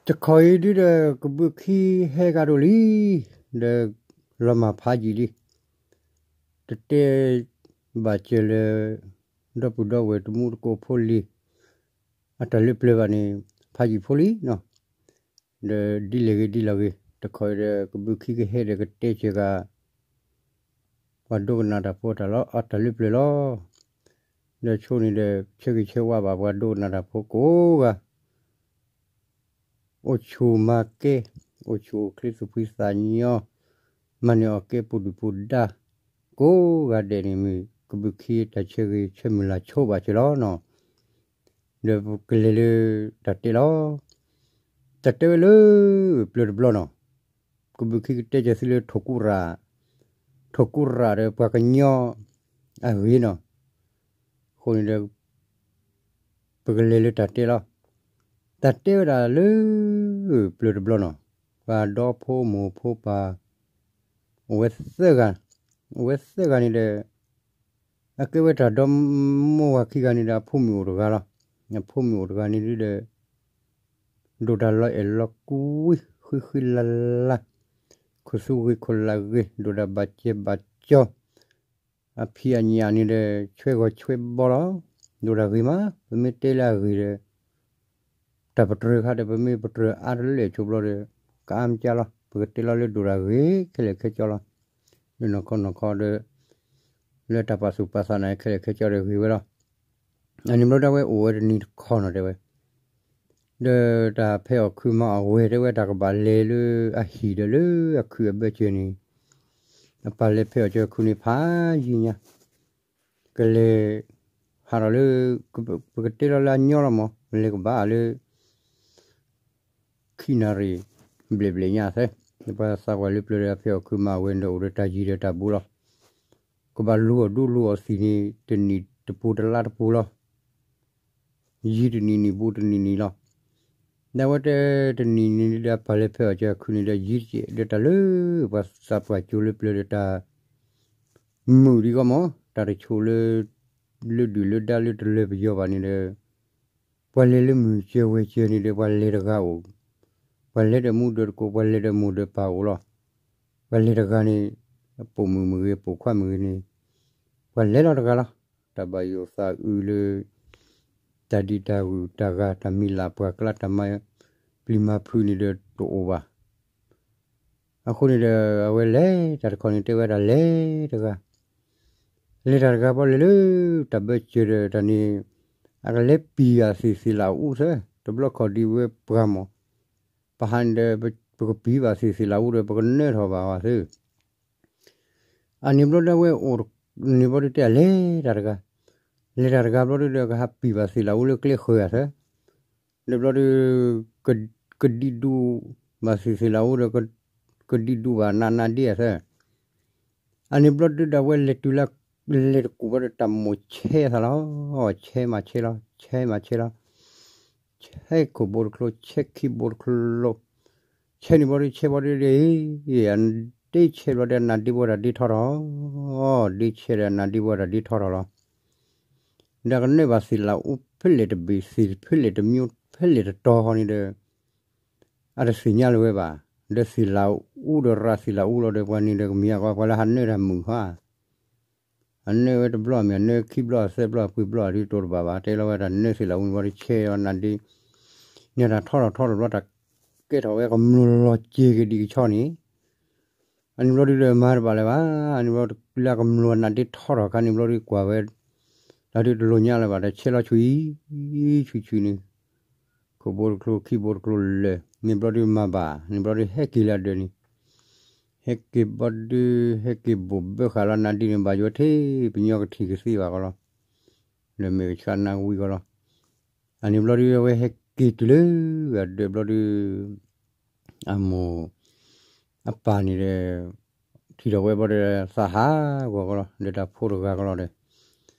တခီအံၤဒုဒီး ကဘုးခံဟဲကဒီးလံ, ဒီးလီၤမၢ်ဖးယံာ်လံ, တတဲဘၣ်စၢၤလၢ ဒီပုၢ်ဒီဝဲၢ်တမူတကိးဖိလံၤ အတၢ်လၢပျၢၤဘၣ်န့ၣ် ဖးယံာ်ဖိလံနီၤ. ဒီးဒ်လဲၣ်ဂ့ၤဒ်လဲၣ်ဂ့ၤ တခီအံၤဒီး ကဘုးခံကဟဲဒီးကတဲစၢၤဂၤ ပှၤဒိကနၣ်တၢ်ဖိအတၢ်လၢပျၢၤလီၤ. ဒီးဆိန့ၣ်ဒီး ဆၢဂ့ၤဆၢဝါဘၣ်ပှၤဒိကနၣ်တၢ်ဖိကိးဂၤ အိၣ်ဆူၣ်မၤကဲ, အိၣ်ဆူၣ်အိၣ်ချ့သူၣ်ဖှံသးညီ, မၤန့ၢ်အီၣ်ကဲပူၤဒုၣ်ပူၤဒါ ကိးဂၤဒဲးန့ၣ်မ့ၢ် ကဘုးခံတၢ်ဆၢဂ့ၤဆၢမုၢ်လၢ်ဆိဘၣ်စၢၤလီၤနီၤ. ဒီးပကလဲၤလၢတၢ်တဲလီၤ. တၢ်တဲဝဲလၢပျၢၤတဘျီနီၤ, ကဘုးခံကတဲစၢၤသုလၢထိၣ်ကူရၤ, ထိၣ်ကူရၤဒီးပှၤကညီအဂ့ၢ်နီၤ. အဃိန့ၣ်ဒီး ပကလဲၤလၢတၢ်တဲလီၤ. တၢ်တဲဝဲဒၣ်လၢ ပျၢၤတဘျီနီၤ, ပှၤဒီဖိမိၢ်ဖိပၢ် အိၣ်ဝဲသၢဂၤ, အိၣ်ဝဲသၢဂၤန့ၣ်ဒီး အကဲဝဲတၢ်ဒီမိၢ်ဝၤခံဂၤန့ၣ်ဒီး အဖိမုၣ်အိၣ်တဂၤလီၤ. အဖိမုၣ်အိၣ်တဂၤန့ၣ်ဒုဒီး ဒိၣ်တၢ်လီၤအဲၣ်လီၤကွံ ဃံဃံလၤလၤ, ခိၣ်သူဂ့ၤခိၣ်လၤဂ့ၤ ဒိၣ်တၢ်ဘၣ်စဲးဘၣ်ကီၤ, အဖံးအညၣ်န့ၣ်ဒီး ဆွဲဂီၤဆွဲဘီလီၤ. ဒိၣ်တၢ်ဂ့ၤမး ပမ့ၢ်တဲလၢအဂ့ၢ်ဒီး တၢ်ပတြၢၤခါဒီး ပမ့ၢ်ပတြၢၤအါတလၢာ်ဆိဘျီဒီး ကအါမးလီၤ. ပကတဲလီၤလၢဒိၣ်တၢ်ဂ့ၤခဲလၢာ်ခဲဆ့လီၤ. လၢနီၢ်ခီနီၢ်ခီဒီး လၢတၢ်ပာ်သူၣ်ပာ်သးန့ၣ်ခဲလၢာ်ခဲဆ့ဒီးဂ့ၤဝဲလီၤ. အန့ၣ်ဘျီဒၣ်ဝဲအိၣ်ဝဲတနံၤတခီနီၤတဲဝဲ, ဒီးတၢ်ဖဲအီၣ်ခုးမၤအီၣ်ဝဲတဲဝဲ တၢ်ကဘၣ်လဲၤလၢအဟံၣ်ဒီးလၢအခုးအဘၢၣ်စၢၤန့ၣ်, အပၢ်လဲၤဖဲအီၣ်စၢၤအခုးန့ၣ်ဖးယံာ်ညါ, ကလဲၤဟးထီၣ်လၢ ပကတဲလီၤလၢအညီလီၤမး လဲၤကဘၣ်လၢ ခံနၣ်ရံၣ် ဘျဲၣ်ဘျဲၣ်ညါသၢ, ပှၤသးပှၢ်လၢပျၢၤဒီးအဖဲအီၣ်ခုးမၤအီၣ်ဝဲဒီးအိၣ်ဒီးတၢ်ယံၤဒီးတၢ်ဘူးလီၤ. ကဘၣ်လူၤအီၣ်ဒူလူၤအီၣ်သံၣ်န့ၣ် တနံၣ်တပူၤတလါတပူၤလီၤ. ယံၤတနံၣ်နံၣ်ဘူးတနံၣ်နံၣ်လီၤ. ဒီးအဝဲတဲတနံၣ်န့ၣ်ဒီးအပၢ်လဲၤဖဲအီၣ်စၢၤအခုးန့ၣ်ဒီးယံၤတကဲးဒီးတၢ်လၢ ပှၤသးပှၢ်ကၠိလၢပျၢၤဒီးတၢ် မုာ်ဒံးဂီၢ်မး တၢ်တဆိးလၢ လၢဒုၣ်လၢဒါလၢတလၢပယီၤဘၣ်န့ၣ်ဒီး ပှၤလဲၤလၢမုၢ်စၢၤဝဲၤစၢၤန့ၣ်ဒီး ပှၤလဲၤတဂၤအိၣ်, ပှၤလဲၤဒီးမူဒီးတကိး ပှၤလဲၤဒီးမိၢ်ဒီးပၢ်အိၣ်လီၤ. ပှၤလဲၤတဂၤန့ၣ် ပိာ်မုၣ်မ့ၢ်ဂ့ၤ ပိာ်ခွါမ့ၢ်ဂ့ၤန့ၣ် ပှၤလဲၤလီၤတဂၤလီၤ. တၢ်ဘၣ်ယိၣ်သးအုးလၢ တၢ်ဒံးတၢ်ဂုၤတၢ်ဂၤ တၢ်မံၤလၢ်ပှၢ်ကျါ တၢ်မၤပျံၤမၤဖုးန့ၣ်ဒီးတအိၣ်ဘၣ်. အဃိန့ၣ်ဒီး အဝဲလဲၤတၢ်တခီန့ၣ် တဲဝဲဒၣ်လဲၤတဂၤ, လဲၤတၢ်တဂၤဘျီလဲၤလၢ တၢ်ဘၢစၢၤဒီးတၢ်န့ၣ် အကလဲၤပံာ်ဘၣ်သ့ၣ်သ့ၣ်လၢအူသၢ, တဘျီခီၣ်ဒံးဝဲပှၤမး, ပဟးန့ၣ်ဒီး ပကပံာ်ဘၣ်သ့ၣ်သ့ၣ်လၢအူဒီး ပကနၢထီၣ်ဘၣ်ဝဲသၢ အန့ၣ်ဘျီဒၣ်ဝဲအိၣ်န့ၣ်ဘျီဒုတဲလဲၤတၢ်တဂၤ, လဲၤတၢ်တဂၤဘျီဒုဒီး ကဟးပံာ်ဘၣ်သ့ၣ်လၢအူလၢကျဲဃၢၤအသၢ, ဒီးဘျီဒု ကဒံးဒူဘၣ်သ့ၣ်သ့ၣ်လၢအူဒီး ကဒံးဒူဘၣ်နးနးဒ့အသၢ, အန့ၣ်ဘျီဒုဒၣ်ဝဲလဲၤတုၤလၢ လဲၤတကူၣ်ဘျီဒီးတၢ်မိၣ်ဆဲးအသးလီၤ, ဆဲးမၤဆဲးလီၤ ဆဲးမၤဆဲးလီၤ, ဆဲးခိၣ်ဘိတချိ ဆဲးခံဘိတချိ, ဆဲးန့ၣ်ဘျီဒု ဆဲးဘျီဒုဒီး အဒ့ဆဲးဘျီဒီး အနါဒ့ဘၣ်တၢ်ဒ့ထီထီၣ်, ဒ့ဆဲးဒီးအနါဒ့ဘၣ်တၢ်ဒ့ထီထီၣ်လီၤ. ဒီးကနၢဘၣ်သ့ၣ်လၢအူဖဲလဲၣ်တဘ့ၣ် သ့ၣ်ဖဲလဲၣ်တမံၤ ဖဲလဲၣ်တတီၤဃီန့ၣ်ဒီး အတသ့ၣ်ညါလၢၤဝဲဘၣ်. ဒီးသ့ၣ်လၢအူဒီးရၤသ့ၣ်လၢအူလီၤဒီး ပှၤန့ၣ်ဒီးကမံၤအဂီၢ် ပှၤလၢဟးနၢတၢ်မုာ်ဟါ အနၢဝဲတဘျီမ့ၢ် အနၢခံဘျီအသၢဘျီအပှဲၤဘျီအဒုးတိၢ်တဘၣ်ဘၣ် တဲလီၤဝဲတၢ်နၢသ့ၣ်လၢအူန့ၣ်ဘျီဒုဆဲးအီၤနါဒ့, န့ၣ်တၢ်ထီထီၣ်ထီထီၣ်ဘျီ တၢ်ကဲထီၣ်ဝဲကမျၢၢ်လီၤစ့ၤက့ၤဒံးကဆီန့ၣ် အန့ၣ်ဘျီဒုဒီးမၤတဘၣ်လၢၤဘၣ်. အန့ၣ်ဘျီလၢကမျၢၢ်နါဒ့ထီထီၣ်ခါန့ၣ်ဘျီဒုကွၢ်ဝဲ လီၤဒုတလိၣ်ညါလၢၤဘၣ် တၢ်ဆဲးလီၤဆူၣ်အံၤ ဆူၣ်ဆူၣ်န့ၣ် ခိၣ်ဘိတချိ ခံဘိတချိလၢာ် န့ၣ်ဘျီဒုမၤဘၣ် န့ၣ်ဘျီဒုဟဲက့ၤလၢအဒၢးန့ၣ် ဟဲက့ၤဘျီဒု ဟဲက့ၤဘိၣ်ဘၢဃာ်လီၤနါဒ့န့ၣ် ဘၣ်ယိၣ်ထဲပညီကထံၣ်ကသ့ဘၣ်ကီးလီၤ. လၢမ့ၢ်ကဆှါနါဝံၤကီးလီၤ. အန့ၣ်ဘျီဒုအဝဲဟဲက့ၤတုၤလၢအဒၢးဘျီဒု အမိၢ် အပၢ်န့ၣ်ဒီး ထံၣ်ထီၣ်ဝဲဘျီဒီး သးဟးဂီၤကီးလီၤ ဒီးတၢ်ဖိတဂၤကီးလီၤဒီး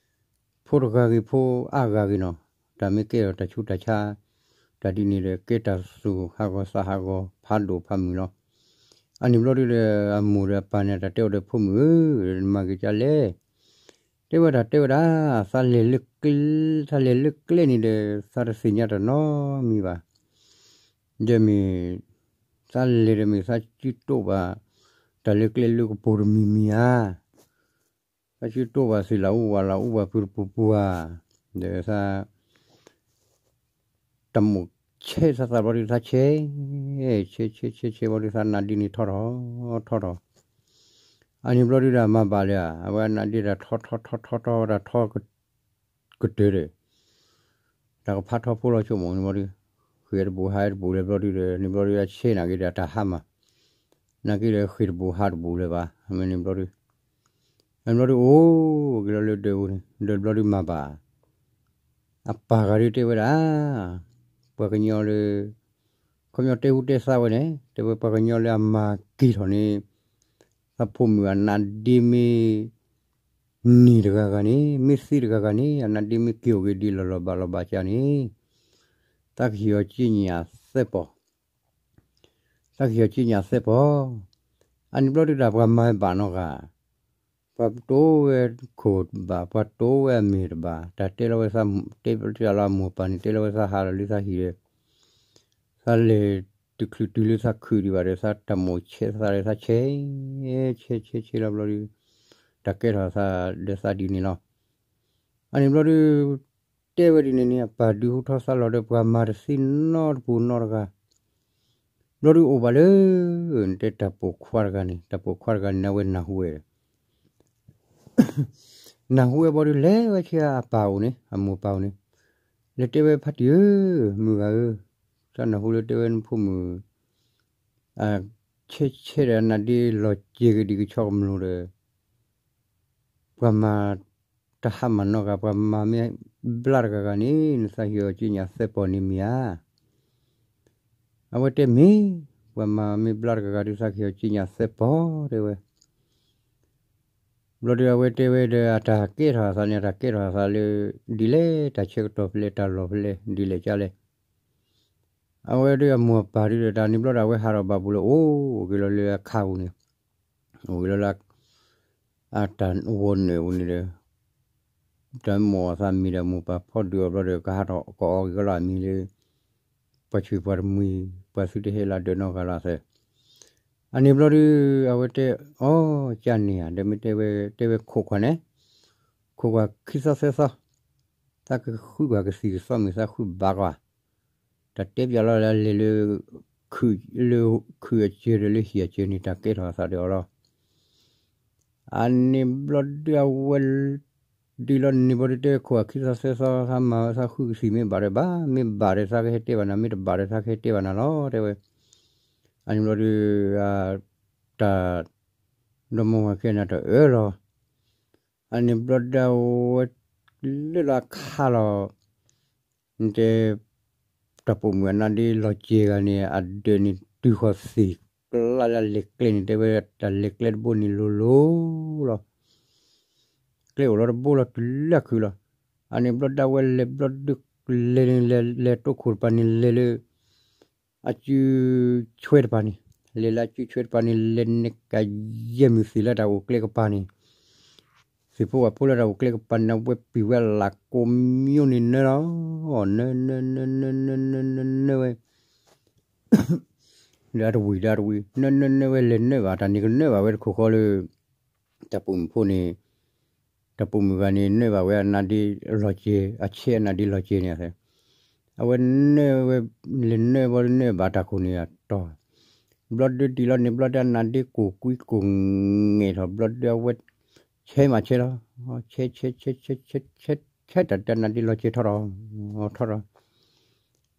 ဖိတဂၤဂ့ၤဖိအါဂၤဂ့ၤနီၤ တၢ်မ့ၢ်ကဲထီၣ်တၢ်ဆူးတၢ်ဆါ တၢ်ဒ်န့ၣ်ဒီး ကဲတၢ်သူၣ်ဟးဂီၤသးဟးဂီၤ ဖးဒိၣ်ဖးမုၢ်လီၤ. အန့ၣ်ဘျီဒုဒီး အမိၢ်ဒီးအပၢ်န့ၣ် တၢ်တဲအီၤဒီး ဖိမုၣ်ဧၢ, မၤဂ့ၤကလဲၣ် တဲဝဲဒၣ် တဲဝဲဒၣ်, သးလဲၤလၢကျဲ, သးလဲၤလၢကျဲန့ၣ်ဒီး သးတသ့ၣ်ညါတၢ်နီတမံၤဘၣ်. ဒီးမ့ၢ် သးလဲၤဒီးမ့ၢ်သးစုတိၣ်ဘၣ် တၢ်လၢကျဲလၢကပိာ်တမံၤမံၤဧါ, သးစုတိၣ်ဘၣ်သ့ၣ်လၢအူဝဲလၢအူဘၣ်ဖုတပူၤပူၤဧါ, ဒီးသး တၢ်မိၣ်ဆဲးသးသးဘျီဒုးသးဆဲး, ဆဲးဆဲးဆဲးဆဲးဘျီဒုးသးနါဒ့န့ၣ်ထီၣ်ထီၣ် ထီၣ်ထီၣ်, အန့ၣ်ဘျီဒုးတၢ်မၤဘၣ်လၢၤဧါ, အဝဲအနါဒ့တၢ်ထီထီထီထီထီထီ တၢ်ထီ ကတၢၢ်ဒီး တၢ်ကဖးထီဖိလီၤဆိကမိၣ်န့ၣ်ဘျီဒုး, ဃ့တဘူးဟးတဘူးလၢၤဘျီဒုးဒီး န့ၣ်ဘျီဒုးအဆဲးနာ်က့ဒီးတၢ်ဟါမၢ်, နာ်က့ဒီးဃ့တဘူးဟးတဘူးလၢၤဘၣ် မ့ၢ်န့ၣ်ဘျီဒုး, အန့ၣ်ဘျီဒုးအိၣ်က့ၤလီၤလၢဒၢးပူၤန့ၣ် ဒီးဘျီဒုးမၤဘၣ် အပၢ်ဂၤဒုးတဲဝဲဒၣ်, ပှၤကညီလၢ ခီပညီတဲဟူတဲသါဝဲန့ၣ် တဲဝဲပှၤကညီလၢအမၤက့ၤထီၣ်န့ၣ် သးဖိမုၣ်အနါဒ့မ့ၢ် န့ၢ်တဂၤဂၤန့ၣ် မ့ၢ်သ့တဂၤဂၤန့ၣ် အနါဒ့မ့ၢ်က့ၤအိၣ်က့ၤဒ်လီၤလီၤဘၣ်လီၤဘၣ်ကၢန့ၣ် သးကဟ့ၣ်အီၤက့ညါသဲပီၤ သးကဟ့ၣ်အီၤက့ညါသဲပီၤ, အန့ၣ်ဘျီဒုးတၢ်ပှၤမၤဘၣ်နီတဂၤ, ပှၤတိဝဲခိၣ်တဘၣ် ပှၤတိဝဲအမ့ၢ်တဘၣ် တၢ်တဲလီၤဝဲသး တဲလီၤအမိၢ်ပၢ်န့ၣ် တဲလီၤဝဲသးဟးလီၤလၢသးဟံၣ်ဒီး သးလဲၤတချုးတုၤလၢသးခုးဒံးဘၣ်ဒီး သးတၢ်မိၣ်ဆဲးသးဒီးသးဆဲး ဆဲးဆဲးဆဲးလီၤဘျီဒုး တၢ်ကဲထီၣ်သးဒီးသးဒ်န့ၣ်လီၤ. အန့ၣ်ဘျီဒုး တဲဝဲဒ်န့ၣ်န့ၣ် အပၢ်ဒုးဟူထီၣ်သးလီၤဒီးပှၤမၤတသ့နီတပူၤနီတဂၤ, ဘျီဒုးအိၣ်ဘၣ်လၢ တဲတၢ်ပိာ်ခွါတဂၤန့ၣ် တၢ်ပိာ်ခွါတဂၤန့ၣ် အဝဲနၢ်ဟူဝဲဒီး နၢ်ဟူဝဲဘျီဒုးလဲၤဝဲဆ့အပၢ်အိၣ်န့ၣ် အမိၢ်ပၢ်အိၣ်န့ၣ်, လဲၤတဲဝဲဖါတံၢ်ဧၢ, မုၢ်ဂၤဧၢ, သးနၢ်ဟူလၢတဲဝဲနဖိမုၣ် ဆဲးဆဲးဒီးအနါဒ့လီၤစ့ၤကဒံကဆီကမျၢၢ်ဒီး ပှၤမၤတဟါမၢ်နီတဂၤ ပှၤမၤမ့ၢ်ဘျါတဂၤဂၤန့ၣ် နသးဟ့ၣ်အီၤက့ညါသဲပီၤန့ၣ်မ့ၢ်ဧါ. အဝဲတဲမ့ၢ်, ပှၤမၤမ့ၢ်ဘျါတဂၤဂၤဒုးသးကဟ့ၣ်အီၤက့ညါသဲပီၤ တဲဝဲ ဘျီဒုးအဝဲတဲဝဲဒီး အတၢ်ကဲထီၣ်အသးန့ၣ် အတၢ်ကဲထီၣ်အသးလၢ ဒ်လဲၣ်တၢ်ဆၢကတီၢ်ဖဲလဲၣ် တၢ်လီၢ်ဖဲလဲၣ် ဒ်လဲၣ်ကလဲၣ်. အဝဲဒုးအမိၢ်အပၢ်ဒုးဒီး တၢ်န့ၣ်ဘျီဒီးအဝဲဟးထီၣ်ဘၣ်ပူၤလၢအိၣ်က့ၤလီၤလၢအခါပူၤန့ၣ်, အိၣ်က့ၤလီၤလၢ အတၢ်ဝီၤနုာ်ပူၤန့ၣ်ဒီး တၢ်မိၣ်အသးမံၤဒီးမိၢ်ပၢ်ဖီဒုးအီၤဘျီဒီး ကဟးထီၣ်ကအီၣ်က့ၤကီလီၤအမံၤလၢ ပှၤဆံးပှၤတမှံၤ ပှၤသုတဟဲလၢဒၢးနီတဂၤလီၤသၢ. အန့ၣ်ဘျီဒုး အဝဲတဲအီၤ ကၢ်န့ၣ်ဧါ ဒီးမ့ၢ်တဲဝဲ တဲဝဲခိးကွၢ်န့ၣ်, ခိးကွၢ်ခံသီသၢသီ, သးကဃုကွၢ်ကသံၣ်ကသီမ့ၢ်သးဃုဘၣ်ကွၢ်, တၢ်တဲပၠးလီၤလၢလဲၤလၢ လၢခုးအစၢၤဒီးလၢဟံၣ်အစၢၤန့ၣ် တၢ်ကဲထီၣ်အသးဒီးအီၤလီၤ. အန့ၣ်ဘျီဒုးအဝဲ ဒ်လီၤန့ၣ်ဘျီဒုးတဲခိးကွၢ်ခံသီသၢသီ သးမၤသးဃုကသံၣ်မ့ၢ်ဘၣ်ဒီးဘၣ် မ့ၢ်ဘၣ်ဒီးသးကဟဲတဲဘၣ်နၤ မ့ၢ်တဘၣ်ဒီးသးကဟဲတဲဘၣ်နၤလီၤ တဲဝဲ. အန့ၣ်ဘျီဒုး တၢ် ဒီမါဝၤခံဂၤန့ၣ်တအၢလီၤ. အန့ၣ်ဘျီဒုးအဝဲ လၢလီၤအခါလီၤ. နတဲ တၢ်ပိာ်မုၣ်အနါဒ့လီၤစ့ၤဂၤန့ၣ် အဒၢးန့ၣ်တုၤဃီၤသ့ၣ်ကျါလၢအလဲၤကျဲန့ၣ် တဲဝဲတၢ်လဲၤကျဲတဘိန့ၣ်လိၤလိၤလီၤ. ကျဲအိၣ်လီၤတဘိလီၤတုၤလၢအခုးလီၤ. အန့ၣ်ဘျီဒုးအဝဲလဲၤဘျီဒုး လဲၤန့ၣ်လဲၤလဲၤတိခိၣ်တပၤန့ၣ်လဲၤလၢ အစုဆွဲတပၤန့ၣ်, လဲၤလၢအစုဆွဲတပၤန့ၣ် လဲၤနကယဲၢ်မုၢ်သ့ၣ်လၢတၢ်အိၣ်ကျဲကပၤန့ၣ်, သ့ၣ်ဖိဝၣ်ဖိလၢတၢ်အိၣ်ကျဲကပၤန့ၣ် အဝဲပံာ်ဝဲလၢကိးမံၤန့ၣ်နၢလီၤ. နၢ နၢ နၢ နၢ နၢ နၢ နၢဝဲ ဒီးအတဝံၤဒီးအတဝံၤ နၢ နၢ နၢဝဲ လဲၤနၢဘၣ် တၢ်န့ၣ်ကနၢဘၣ်ဝဲတခိၣ်ဃီလၢ တၢ်ပိာ်မုၣ်ဖိန့ၣ်, တၢ်ပိာ်မုၣ်ဂၤန့ၣ် နၢဘၣ်ဝဲအနါဒ့လီၤစ့ၤ, အဆဲးအနါဒ့လီၤစ့ၤန့ၣ်, အဝဲနၢဝဲ လဲၤနၢဘျီဒုးနၢဘၣ်တၢ်ခိၣ်န့ၣ်အတီၢ်, ဘျီဒုးဒ်လီၤန့ၣ် ဘျီဒုးအနါဒ့ကိၢ်ကွံကိၢ်ငဲာ်ထီၣ် ဘျီဒုးအဝဲ ဆဲးမးဆဲးလီၤ. ဆဲး ဆဲး ဆဲး ဆဲး ဆဲး ဆဲး တၢ်တၢ်နါဒ့လီၤစ့ၤထီၣ်ထီၣ် ထီၣ်ထီၣ်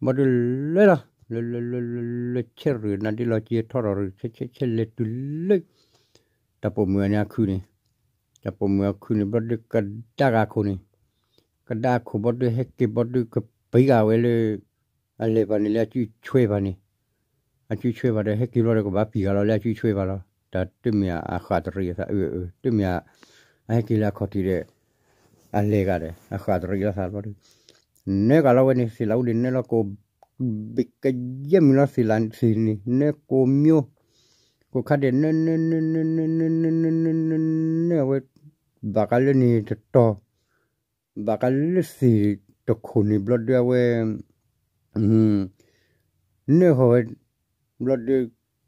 ဘျီဒုးလၢလီၤ လၢလၢလၢလၢလၢ ဆဲးရ့ၣ်နါဒ့လီၤစ့ၤထီၣ်ထီၣ်ရ့ၣ် ဆဲးဆဲးဆဲးလဲၤတုၤလၢ တၢ်ပိာ်မုၣ်အန့ၣ်အခုးန့ၣ်, တၢ်ပိာ်မုၣ်အခုးန့ၣ် ဘျီဒုးကဒါက့ၤအခိၣ်န့ၣ်, ကဒါအခိၣ်ဘျီဒုးဟဲက့ၤဘျီဒုးကပံာ်ဃာ်ဝဲလၢ အလဲၤပၤန့ၣ်လၢအစုဆွဲပၤန့ၣ်, အစုဆွဲပၤဒီးဟဲက့ၤဘျီဒီးကဘၣ်ပံာ်ဃာ်လီၤလၢအစုဆွဲပၤလီၤ. တၢ်တမ့ၢ်အဃၣ်တရံးအသးအၢ တမ့ၢ် အဟဲက့ၤလၢအခီၣ်ထံးဒီး အလဲၤဂၤဒီး အဃၣ်တရံးလီၤသးဘျီဒုး နၢကၤလီၤဝဲန့ၣ် သ့ၣ်လၢအူဒ့ၣ်နၢလီၤကိး ဘ့ၣ်ကယဲၢ်မံၤလီၤ သ့ၣ်လၢသ့ၣ်န့ၣ် နၢကိးမံၤ, ကိးခါဒဲး နၢ နၢ နၢ နၢ နၢ နၢ နၢ နၢ နၢ အဝဲ ဘၣ်ဃးလၢန့ၣ်တတီၤ, ဘၣ်ဃးလၢသ့ၣ်တခိၣ်န့ၣ်ဘျီဒုးအဝဲ နၢၣ်ဃီၤဝဲ, ဘျီဒုး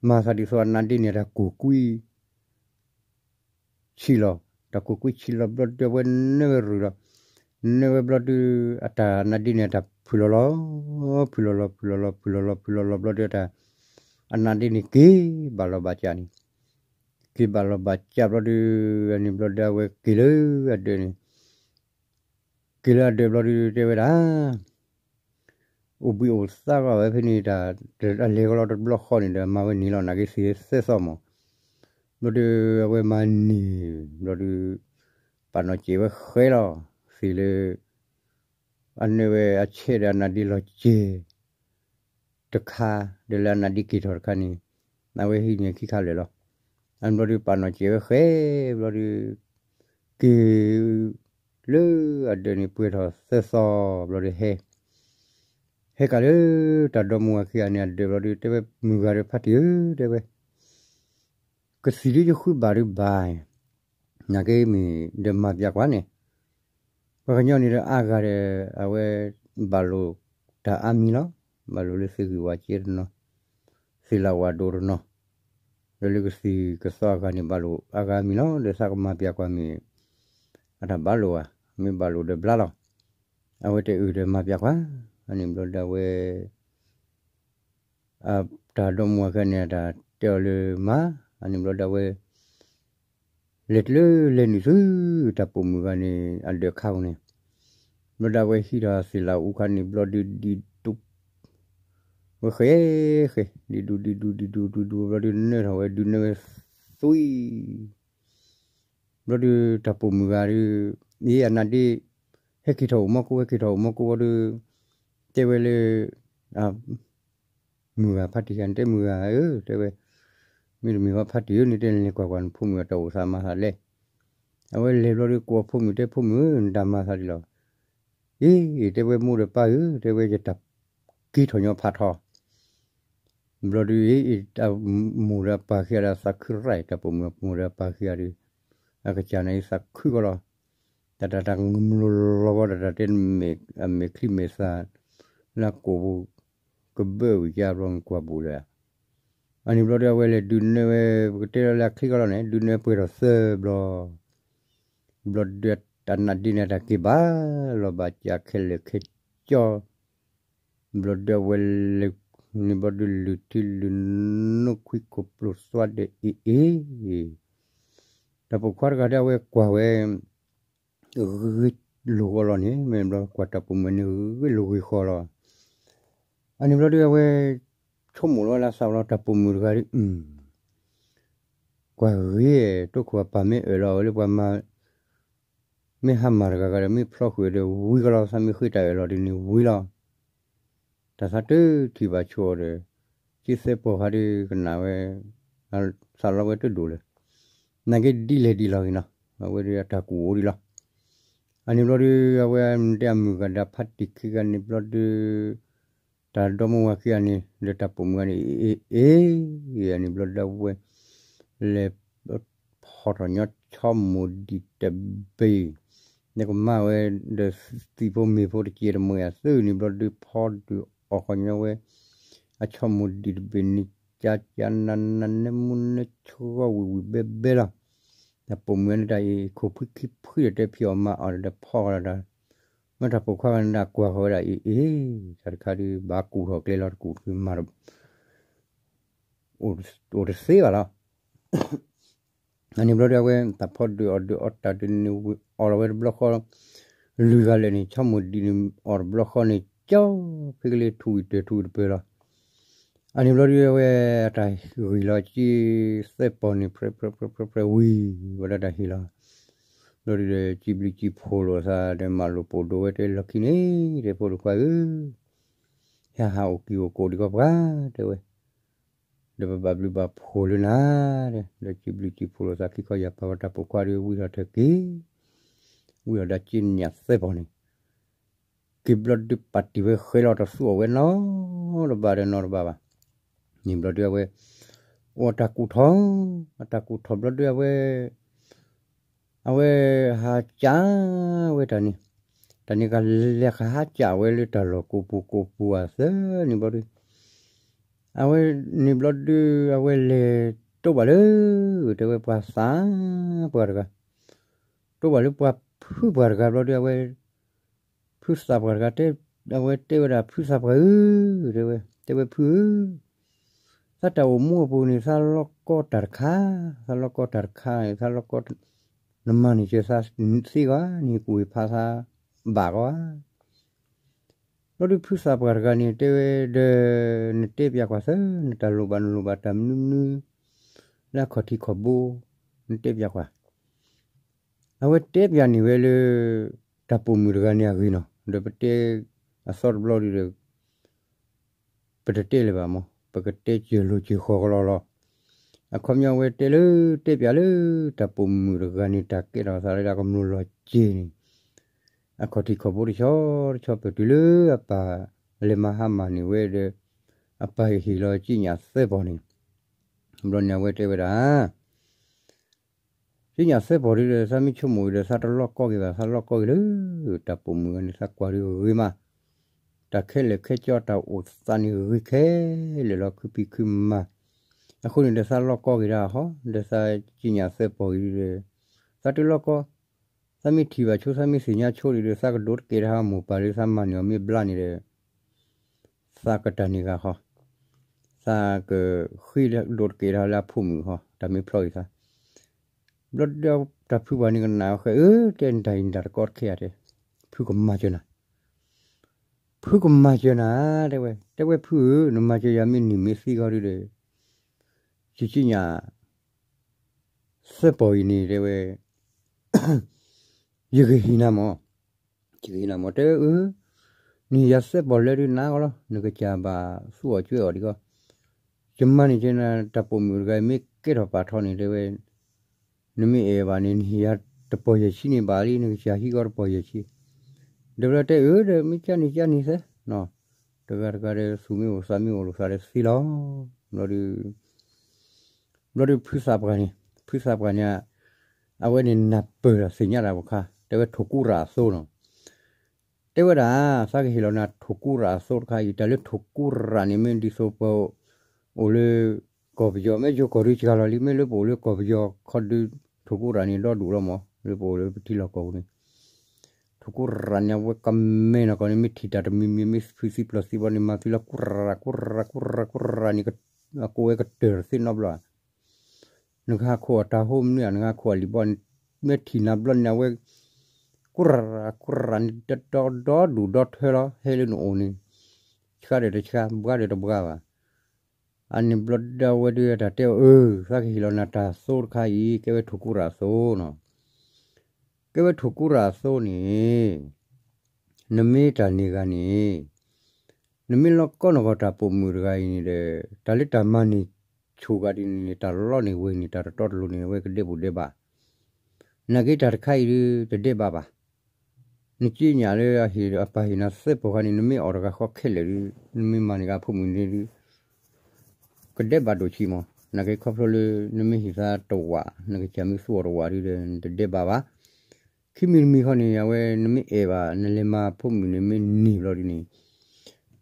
မၤသးဒ်သိးအနါဒ့န့ၣ် တၢ်ကူးကွံာ် ဆံးလီၤ, တၢ်ကူးကွံာ်ဆံးလီၤဘျီဒုး အဝဲနၢၣ်ဝဲရုၢ်လီၤ, နၢၣ်ဝဲဘျီဒုး အတၢ်နါဒ့န့ၣ် အတၢ်ဖုၣ်လီၤလီၤ, ဖုၣ်လီၤလီၤ ဖုၣ်လီၤလီၤ ဖုၣ်လီၤလီၤ ဖုၣ်လီၤလီၤဘျီဒုး အတၢ် အနါဒ့န့ၣ် က့ၤဘၣ်လီၤဘၣ်စးန့ၣ်, က့ၤဘၣ်လီၤဘၣ်စးဘျီဒုး အန့ၣ်ဘျီဒုး အဝဲက့ၤလၢအဒၢးန့ၣ်, က့ၤလၢအဒၢးဘျီဒုး တဲဝဲဒၣ် အိၣ်ဘှံးအိၣ်သါကီးဝဲဖဲန့ၣ်တၢ်, အလဲၤကီးလီၤတဘျီဃီန့ၣ်ဒီး မၤဝဲန့ၣ်လီၤ နာ်က့သ့ၣ်သၢသီမး, ဘျီဒုး အဝဲမၤန့ၢ် ဘျီဒုး ပာ်နီၣ်စဲးဝဲဃဲလီၤ, သ့ၣ်လၢ အနၢၣ်ဝဲအဆဲးဒီးအနါဒ့လီၤစဲး တခါ, ဒီးလၢအနါဒ့က့ၤထီၣ်တခါန့ၣ်, အဝဲဟံးန့ၢ်ခံခါလၢာ်လီၤ, အန့ၣ်ဘျီဒုး ပာ်နီၣ်စဲးဝဲဃဲ, ဘျီဒုး က့ၤ လၢအဒၢးန့ၣ် ပှဲၤထီၣ်သၢသီ ဘျီဒုးဟဲ ဟဲက့ၤလၢတၢ်ဒီမါဝၤခံဂၤန့ၣ် အဒၢးဘျီဒုး တဲဝဲမုၢ်ဂၤဒီးဖါတံၢ်ဧၢ တဲဝဲ, ကသံၣ်ဒုယဃုဘၣ်ဒုးဘၣ်, နာ်က့မ့ၢ်ဒီးမၤပျးကွၢ်န့ၣ်, ပှၤကညီန့ၣ်ဒီးအါဂၤဒီး အဝဲ ဘၣ်လိာ်တၢ်အါမံၤလီၤ, ဘၣ်လိာ်လၢသ့ၣ်ဂံၢ်ဝၤစ့တနီၤ, သ့ၣ်လၣ်ဝၤဒိၣ်တနီၤ, ဒီးလၢကသံၣ်ကသီအဂၤန့ၣ် ဘၣ်လိာ်အါဂၤမံၤလီၤ, ဒီးသးကမၤပျးကွၢ်မ့ၢ် အတၢ်ဘၣ်လိာ်ဧါ, မ့ၢ်ဘၣ်လိာ်ဒီးဘျါလီၤ, အဝဲတအုၣ်ဒီးမၤပျးကွၢ်, အန့ၣ်ဘျီဒၣ်ဝဲ တၢ်ဒီမါဝၤခံဂၤန့ၣ် တၢ်တဲအီၤလၢမၤ, အန့ၣ်ဘျီဒၣ်ဝဲ လဲၤတလၢလဲၤနုာ်ဆူ တၢ်ပိာ်မုၣ်ဂၤန့ၣ် အဒၢးခါပူၤန့ၣ်, ဘျီဒၣ်ဝဲဟံးထီၣ်သ့ၣ်လၣ်အူခါန့ၣ် ဘျီဒုးဒံးဒူ ဝဲဃဲဃဲ, ဒံးဒူဒံးဒူဒံးဒူဒံးဒူ ဘျီဒုးနၢထီၣ်ဝဲ ဒုးနၢဝဲသွံၣ် ဘျီဒုးတၢ်ပိာ်မုၣ်ဂၤဒီး အ့ အနါဒ့ ဟဲက့ၤထီၣ်အိၣ်မီၢ်ကိၣ် ဟဲက့ၤထီၣ်အိၣ်မီၢ်ကိၣ်ဘျီဒုး တဲဝဲလၢ မုၢ်ဂၤဖါတံၢ်ဂၤန့ၣ် တဲမုၢ်ဂၤဧၢ တဲဝဲ, မ့တမ့ၢ်ဘၣ်ဖါတံၢ်ဧၢ နတဲလဲၤကွၢ်ကွၢ်နဖိမုၣ်အတၢ်အိၣ်သးမၤသးလဲၣ်. အဝဲလဲၤဘျီဒုးကိးအဖိမုၣ် တဲဖိမုၣ်ဧၢ နတၢ်မၤသးဒ်လဲၣ်. အ့ တဲဝဲမိၢ်ဒီးပၢ်ဧၢ တဲဝဲ ယတၢ်က့ၤထီၣ်ညီဖးထီ ဘျီဒုး အ့ မိၢ်ဒီးပၢ်ခံဂၤဒီးသးခုရၣ် တၢ်ပိာ်မုၣ်မိၢ်ဒီးပၢ်ခံဂၤဒီး အကစၢ်န့ၣ်သးခုကီးလီၤ. တၢ်တၢ်တၢ်ကမျၢၢ်လီၤဝဲ တၢ်တၢ်တဲမဲာ်ချံမဲာ်သၣ် လၢအကိာ်ပူၤ ကဘၢဝံၤကါဘျီကွၢ်ဘူးလၢ အန့ၣ်ဘျီဒုး အဝဲလဲၤဒုးနၢဝဲ ပကတဲလီၤလၢအချံကီးလီၤန့ၣ် ဒုးနၢပှဲၤထီၣ်သၢဘျီ ဘျီဒုးအနါဒ့န့ၣ် တၢ်က့ၤဘၣ်လီၤဘၣ်စးခဲလၢာ်ခဲဆ့ ဘျီဒုးအဝဲလဲၤန့ၣ် ဘျီဒုးလုၢ်ထံလုၢ်နိခွံခိၣ်ပျိၢ်သွါဒီးအ့ၣ်အ့ၣ် တၢ်ပိာ်ခွါတဂၤဒီးအဝဲကွၢ်ဝဲ ဂ့ၤလိာ်ဃီလီၤန့ၣ် မ့ၢ်ဘျီကွၢ်တၢ်ပိာ်မုၣ်န့ၣ် ဂ့ၤလိာ်ဂ့ၤဃီလီၤ. အန့ၣ်ဘျီဒုးအဝဲ ဆိကမိၣ်လီၤဝဲလၢသးလီၤ တၢ်ပိာ်မုၣ်တဂၤဒီး ကွၢ်ဂ့ၤ တိခိၣ်အပၢ်မ့ၢ်အၢၣ်လီၤအီၤလၢပှၤမၤ မ့ၢ်ဟါမၢ်တဂၤဂၤဒီး မ့ၢ်ဖျီဃုာ်ဒီးဝံၤကလီၤ သးမ့ၢ်ဃ့တၢ်အၢၣ်လီၤဒ်န့ၣ်ဝံၤလီၤ. တၢ်သးတထံၣ်ဘၣ်ဆိအီၤဒီး က့သၢပီၢ်ခါဒုးကနၣ်ဝဲ သးလီၤဝဲတဒိၣ်လၢၤ နာ်က့ဒ်လဲၣ်ဒ်လီၤဂ့ၤနီၤ အဝဲဒုးအတၢ်ကူၣ်အိၣ်ဒံးလီၤ. အန့ၣ်ဘျီဒုး အဝဲတဲအမုၢ်ဂၤဒီးဖါတံၢ်ခံဂၤန့ၣ်ဘျီဒုး တၢ်ဒီမါဝၤခံဂၤန့ၣ် ဒီးတၢ်ပိာ်မုၣ်ဂၤန့ၣ် အ့ၣ်အ့ၣ် အန့ၣ်ဘျီဒုးအဝဲ လဲၤဖီၣ်ထီၣ်ညီဆီမိၢ်ဒံးတဘ့ၣ် နကမၢ်ဝဲဒီးသံၣ်ဖိမ့ၢ်ဖိတကဲတမှဲၤအသုန့ၣ်ဘျီဒုး ဖီဒုးအီၣ်ဃီညီဝဲ အဆီမိၢ်ဒံးတဘ့ၣ်န့ၣ် ကကနန နဲမူနဲဆှီဝံၤဝံၤဘဲဘဲလီၤ. တၢ်ပိာ်မုၣ်န့ၣ်တၢ်အံၤ ခိၣ်ဖှံခံဖှံဒီးတဲဖံးအီၣ်မၤအီၣ်ဒီးဖီဃီလီၤတၢ် မ့ၢ်တၢ်ပိာ်ခွါဂၤန့ၣ်ဒၣ်ကွၢ်ဃီဝဲဒၣ်အ့ၣ်အ့ၣ် တၢ်တခါဒုး ဘၣ်ကူၣ်ထီၣ်ကျဲလီၤတကူၣ်ဖုးမၤ အိၣ်တသ့ဘၣ်လီၤ. အန့ၣ်ဘျီဒုးအဝဲ တၢ်ဖီဒုးအီၣ်ဒုးအီတၢ်ဒုးန့ၣ်ဝံၤအီၣ်လီၤဝဲတဘျီဃီ လွံၢ်ဂၤလၢာ်န့ၣ် ဆီမိၢ်ဒံးန့ၣ် အီၣ်တဘျီဃီန့ၣ် ကၠီ ဖဲကလ့ထူဝံၤတၢၢ်ထူဝံၤတပၢၢ်လီၤ. အန့ၣ်ဘျီဒုးအဝဲ အတၢ်ဂ့ၢ်လီၤက့သၢပီၢ်န့ၣ် ဖျဲးဖျဲးဖျဲးဖျဲးဖျဲးဝံၤ ဝဲဒၣ်တၢ်ဟ့ၣ်လီၤ ဘျီဒုးဒီး စံးဘျုးစံးဖှိၣ်လိာ်သးဒီးမၤလိာ်ပိာ်ဒိၣ်ဝဲတဲလီၢ်ခံန့ၣ် တဲဖိတခွါဧၢ ဟဲဟးအိၣ်ကံၢ်အိၣ်ကိးဒံးကီးပှၤ တဲဝဲ ဒီးပဘၣ်ဘျုးဘၣ်ဖှိၣ်လၢနၤ ဒီးစံးဘျုးစံးဖှိၣ်လိာ်သးခံခီယၢ်ပၢ်ဝဲတၢ်ပိာ်ခွါဒီးဝံထီၣ်ထဲက့ၤ ဝံထီၣ်ဒၣ်က့ညၣ်သၢပီၢ်န့ၣ် က့ၤဘျီဒုးပာ်တ့ၢ်ဝဲဃဲလီၤတသူအီၣ်ဝဲနီတဘျီဒီးနီတဘျီဘၣ် န့ၣ်ဘျီဒုးအဝဲ အိၣ်တၢ်ကူၣ်ထီၣ် အတၢ်ကူၣ်ထီၣ်ဘျီဒုးအဝဲ အဝဲဟးကးဝဲတၢ်န့ၣ် တၢ်န့ၣ်ကလဲၤကဟးကးဝဲလၢတၢ်လီၢ်ကိးပူၤကိးပူၤအသၢန့ၣ်ဘျီဒုး အဝဲန့ၣ်ဘျီဒုး အဝဲလဲၤတိၢ်ဘၣ်လၢ တဲဝဲပှၤသးပှၢ်တဂၤ, တိၢ်ဘၣ်လၢပှၤဖုပှၢ်တဂၤဘျီဒုး အဝဲ ဖုသးပှၢ်တဂၤ အဝဲတဲဝဲဒၣ် ဖုသးပှၢ်ဧၢ, တဲဝဲ တဲဝဲဖုဧၢ, သးတၢ်အိၣ်မူအပူၤန့ၣ် သးလီၢ်ကီတၢ်တခါ, သးလီၢ်ကီတၢ်တခါန့ၣ် သးလီၢ်ကီ နမၤန့ၢ်ကဲသးသ့ဂီၢ်န့ၣ် ကူၣ်ဝဲဖးသးဘၣ်ဂီၢ်ဧါ. ဘျီဒုးဖုသးပှၢ်တဂၤန့ၣ် တဲဝဲဒီး နတဲပၠးကွၢ်သၢ နတၢ်လိၣ်ဘၣ်နလိၣ်ဘၣ်တၢ်မနုၤမနုၤ လၢအခီၣ်ထံးခီၣ်ဘိ နတဲပၠးကွၢ်. အဝဲတဲပၠးန့ၢ်ဝဲလၢ တၢ်ပိာ်မုၣ်တဂၤန့ၣ်အဂ့ၢ်နီၤ, ဒီးပတဲအသီတဘျီဒုးဒီး ပတတဲလၢၤဘၣ်မး, ပကတဲစၢၤလိၤစၢၤဃီၤကလီလီၤ. အခီပညီဝဲတဲလၢ တဲပၠးလၢ တၢ်ပိာ်မုၣ်တဂၤန့ၣ် တၢ်ကဲထီၣ်သးလၢအကမျၢၢ်လီၤစ့ၤန့ၣ် အခီၣ်ထံးခီၣ်ဘိတဆီတဆီ ပတုၤလၢအပၢ်လဲၤမၤဟါမၢ်န့ၢ်ဝဲဒီး အပၢ်ဟ့ၣ်လီၤကံးညာ်သၢပီၢ်န့ၣ်, ဘျီန့ၣ်အဝဲတဲဝဲဒၣ် ကံးညာ်သၢပီၢ်ဒုးဒီး သးမ့ၢ်ဆိကမိၣ်အံၤဒီး သးတလီၢ်ကီက့ၤဘၣ်, သးလီၢ်ကီက့ၤလၢ တၢ်ပိာ်မုၣ်ဂၤန့ၣ် သးကွၢ်ဒုးဂ့ၤမး, တၢ်ခဲလၢာ်ခဲဆ့တၢ်အိၣ်သးန့ၣ်ဂ့ၤခဲလၢာ်လီၤ ခုဖံးခုမၤ, အဃိန့ၣ်ဒီး သးလီၢ်ကီက့ၤဒၣ်ဟီ, ဒီးသးကံးညာ်သၢပီၢ်အံၤဒုးဒီး သးတလီၢ်ကီ, သးမ့ၢ်ထံၣ်ဘၣ်ဆိ သးမ့ၢ်သ့ၣ်ညါဆိဒုးဒီး သးကဒိတကဲတၢ်ဟီမိၢ်ပၢ်လၢသးမၤန့ၢ်အီၤမ့ၢ်ဘျါန့ၣ်ဒီး သးကတၢၢ်န့ၢ်ဂၤဃီ, သးကဃ့ဒိးတကဲတၢ်လၢအဖိမုၣ်ဃီ, တၢ်မ့ၢ်ဖျီအံၤသး, ဘျီဒီးတၢ်ဖုပှၢ်န့ၣ်ကနၣ်အီၤဃဲၤအၢ တဲနတၢ်အံၤနတၢ်တကီတခဲဧါတဲ, ဖုကမၤစၢၤနၤ, ဖုကမၤစၢၤနၤ, တဲဝဲ တဲဝဲဖုဧၢ နမၤစၢၤယၤမ့ၢ်နံၤမ့ၢ်သံဃီဒုးဒီး ယကံးညာ် သၢပီၢ်အံၤန့ၣ် တဲဝဲ ယကဟ့ၣ်နၤမး, ယကဟ့ၣ်နၤမး တဲဝဲအၢ, နဟ့ၣ်ယၤသၢပီၢ်လၢဒုးနၤဂီၢ်လီၤ နကစၢ်ဘၣ်သူအီၤကွဲအီၤဒံးကီ, ယမၤန့ၢ်ကဲနၤတၢ်ပိာ်မုၣ်တဂၤအံၤမ့ၢ်ကဲထီၣ်ပာ်ထီန့ၣ် တဲဝဲ နမ့ၢ်အဲၣ်ဘၣ်န့ၣ် နဟ့ၣ်ယၤတပီၢ်ယဲၢ်ဆံန့ၣ်ဘၣ်လံ နကစၢ်ဟံးဃီတပီၢ်ယဲၢ်ဆံ, ဒီးဘျီတဲအၢဒီး မ့ၢ်ကန့ၣ်ကန့ၣ်သၢ, တဂၤတဂၤဒီးသူၣ်မ့ၢ်အိၣ်သးမ့ၢ်အိၣ်လိာ်သးဒီးသ့လီၤ, ဘျီဒုး ဘျီဒုးဖုသးပှၢ်န့ၣ်, ဖုသးပှၢ်န့ၣ် အဝဲန့ၣ်နၢ်ပၢၢ်ဒီးသ့ၣ်ညါတၢ်ဘၣ်ခါ တဲဝဲထိၣ်ကူရၣ်အသိနီၤ, တဲဝဲဒၣ် သးကဟ့ၣ်လီၤနၤထိၣ်ကူရၣ်အသိတခါအံၤ တၢ်လၢထိၣ်ကူရၣ်န့ၣ် မ့ၢ်ဒ်သိးပအိၣ်လၢ ကီၢ်ပယီၤ မ့ၢ်ယိၤကီၢ်ဒုးစှၤလီၤလံ မ့ၢ်လၢပအိၣ်လၢကီၢ်ပယီၤခီဒုး ထိၣ်ကူရၣ်န့ၣ် ဒီဒူၣ်လီၤမး လၢပအိၣ်လၢပထံလီၢ်ကီၢ်ပူၤန့ၣ် ထိၣ်ကူရၣ်န့ၣ် အဝဲကမဲနီၢ်ကီၢ်န့ၣ် မ့ၢ်ထံၣ်တၢ်တမံၤမံၤ မ့ၢ်ဖုးသံပျီၢ်သံဘျီန့ၣ် မၤသံလီၤ ကူရၣ် ကူရၣ် ကူရၣ် ကူရၣ်န့ၣ် အကိးဝဲကတၢၢ်တသ့နီတဘျီဧါ, နကဟးခိၣ်အတၢ်ဟိမနုၤ နကဟးခိၣ်အလံာ်ဘီန့ၣ် မ့ၢ်ထံၣ်နၤဘျီန့ၣ် အဝဲ ကူရၣ် ကူရၣ်န့ၣ် ဒီဒူၣ်ဒီထၢလီၤ ဟဲလၢနအိၣ်န့ၣ် ဆှါဒီးတဆှါ ဘှါဒီးတဘှါဘၣ် အန့ၣ်ဘျီဒၣ်ဝဲဒုးတၢ်တဲအီၤ အၢ သးကဟ့ၣ်လီၤနၤတၢ်သိတခါအံၤ ကဲဝဲထိၣ်ကူရၣ်အသိနီၤ, ကဲဝဲထိၣ်ကူရၣ်အသိန့ၣ် နမ့ၢ်တၢ်န့ၢ်ဂၤန့ၣ် နမ့ၢ်လီၢ်ကီနီၢ်ကီၢ်တၢ်ပိာ်မုၣ်တဂၤအံၤန့ၣ်ဒီး တၢ်လၢတၢ်မၤန့ၢ်ဆိၣ်ဂၤဒ်န့ၣ် တၢ်လီန့ၢ်ဝဲန့ၣ် တၢ်တတီတလိၤန့ၣ် အဝဲကဒဲးဘိၣ်ဒဲးဘၣ်, နာ်က့တၢ်တခါအံၤဒုး တဒဲးဘၣ်ဘၣ် နက့ညၣ်လၢအဟ့ၣ်အပၢ်ဟ့ၣ်နၤသၢပီၢ်ခါန့ၣ် နမ့ၢ်အီၣ်တဂၤဃီခဲလၢာ်ဒုး နမ့ၢ်မၤန့ၢ်က့အဖိမုၣ်န့ၣ်ဒုး ကဒဲးဘၣ်ဒိၣ်ဆံးမး, နာ်က့ခီဖျိလၢ နမ့ၢ်ဟ့ၣ်သးတဝာ် နကစၢ်မ့ၢ်သူအီၤတဝာ်ဒုးဒီး နတဒဲးဘၣ်ဘၣ်, ခံမံၤတမံၤဃီန့ၣ် အဝဲနမ့ၢ်အဲၣ်ဘၣ် နလဲၤမၤဖိမုၣ်န့ၣ်မ့ၢ်န့ၢ်ဘျီဒုးန့ၣ်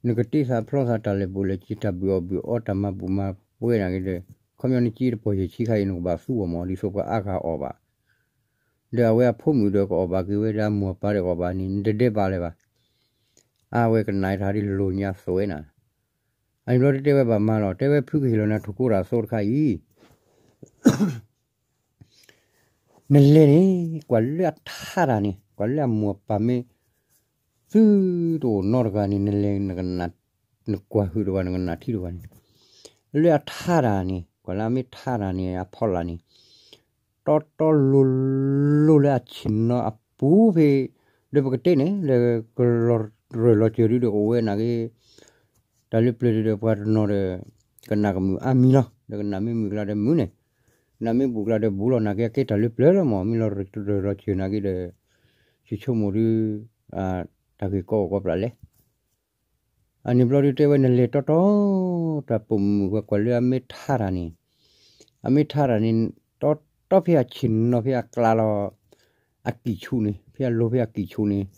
နကတ့သးဖျီသးတၢ်လဲၤဘူးလဲၤက့ၤ တၢ်ဘုၣ်အီၣ်ဘုၣ်အီတၢ်မၤဘူၣ်မၤပှဲၤနာ်က့ဒီး ခီပညီနက့တပီၢ်ယဲၢ်ဆံခါအံၤ နကဘၣ်သူအီၤမး ဒ်သိးပှၤအါဂၤအီၣ်ဘၣ် ဒီးအဝဲအဖိမုၣ်ဒီးကအီၣ်ဘၣ်က့ၤဝဲဒီးအမိၢ်အပၢ်ဒီးကအီၣ်ဘၣ်န့ၣ် နတဒဲးဘၣ်လၢၤဘၣ်, အဝဲကနၣ်တၢ်ဒ်လိာ်ညါသိးဝဲနၤ, အန့ၣ်ဘျီဒုးတဲဝဲဘၣ်မၤလီၤ တဲဝဲဖုကဟ့ၣ်လီၤနၤထိၣ်ကူရၣ်အသိတခါအံၤ နလဲၤန့ၣ် ကွၢ်လၢအထါတၢ်န့ၣ် ကွၢ်လၢအမိၢ်အပၢ်မ့ၢ် သုတအိၣ်နီတဂၤန့ၣ် နလဲၤ နကွၢ်ဟုၣ်တဂၤ နကနၣ်ထံတဂၤန့ၣ် လၢအထါတၢ်န့ၣ် ကွၢ်လၢအမ့ၢ်ထါတၢ်န့ၣ် အဖီလာ်န့ၣ် တီတီလိၤလိၤလၢအဆ့ၣ်နီၤအပူၤဖဲ ဒီးပကတဲန့ၣ် လၢကလီၤရၢၢ်လီၤစၢၤဒုးဒီးကအိၣ်ဝဲနာ်က့ တၢ်လၢပျၢၤဒုးဒီးပှၤတနီၤဒီး ကနၣ်ကမုာ်အါမံၤလီၤ ဒီးကနၣ်မ့ၢ်မုာ်ကျါဒီးမုာ်န့ၣ် ကနၣ်မ့ၢ်ဘူးကျါဒီးဘူးလီၤ နာ်က့အကဲတၢ်လၢပျၢၤလီၤမး မ့ၢ်လီၤရၢၢ်လီၤစၢၤနာ်က့ဒီး ယဆိကမိၣ်ဒုး တၢ်ဂ့ၢ်ကီအိၣ်ကီးပျၢ်လဲၣ် အန့ၣ်ဘျီဒုးတဲဝဲနလဲၤတီတီ တၢ်ပိာ်မုၣ်ဝဲကွၢ်လၢအမ့ၢ်ထါတၢ်န့ၣ် အမ့ၢ်ထါတၢ်န့ၣ် တီတီဖဲအဆ့ၣ်နီၤဖဲအကျါလီၤ အကံၢ်ဆူၣ်န့ၣ် ဖဲအလိၤဖဲအကံၢ်ဆူၣ်န့ၣ်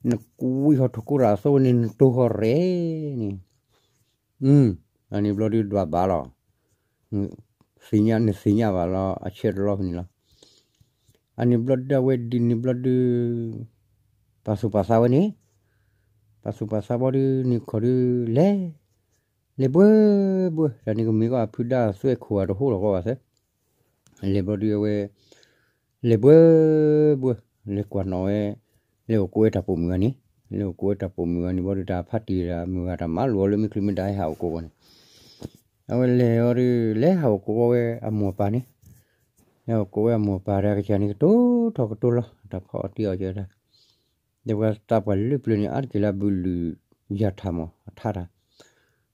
နကွံဃီၤထိၣ်ကူရၣ်အသိန့ၣ် နတိၢ်ဃီၤရဲၣ်န့ၣ် အန့ၣ်ဘျီဒုးဒွးဘၣ်လီၤ. သ့ၣ်ညါ နသ့ၣ်ညါဘၣ်လီၤ အဆၢတလီၢ်ဖဲန့ၣ်လီၤ. အန့ၣ်ဘျီဒုးအဝဲဒ်န့ၣ်ဘျီဒုး ပာ်သူၣ်ပာ်သးဝဲန့ၣ်, ပာ်သူၣ်ပာ်သးဘျီဒုးန့ၣ်ခီဒုးလဲၤ, လဲၤဘှၢဘှၢ, တၢ်န့ၣ်ကမ့ၢ်ကီးအဖုဒါသွဲၣ်ခိၣ်အတဟိၣ်လီၤကီးဘၣ်သၢ လဲၤဘျီဒုးအဝဲ လဲၤဘှၢဘှၢ, လဲၤကွၢ်နီၣ်ဝဲ, လဲၤအိၣ်ကိးဝဲတၢ်ပိာ်မုၣ်ဂၤန့ၣ်, လဲၤအိၣ်ကိးဝဲတၢ်ပိာ်မုၣ်ဂၤန့ၣ်ဘျီဒုး တၢ်ဖးတံၢ်တၢ်မုၢ်ဂၤ တၢ်မၤလိာ်အီၤလၢမ့ၢ်ချုးမ့ၢ်ဒၣ်ဟဲဟးအိၣ်ကိးဝဲန့ၣ်, အဝဲလဲၤအီၤဒုး လဲၤဟးအိၣ်ကိးဝဲအမိၢ်အပၢ်န့ၣ်, လဲၤအိၣ်ကိးဝဲအမိၢ်အပၢ်ဒီး အကစၢ်န့ၣ်ကတိၤထီၣ်ကတိၤလီၤ တၢ်ဖီအီၤတ့အီၤကဲဒၣ် ဒီးပှၤသးပှၢ်လၢပျၢၤန့ၣ် အါတက့ၢ်လၢအဘုလုၢ်ယၤထၣ်မး အထါတၢ်,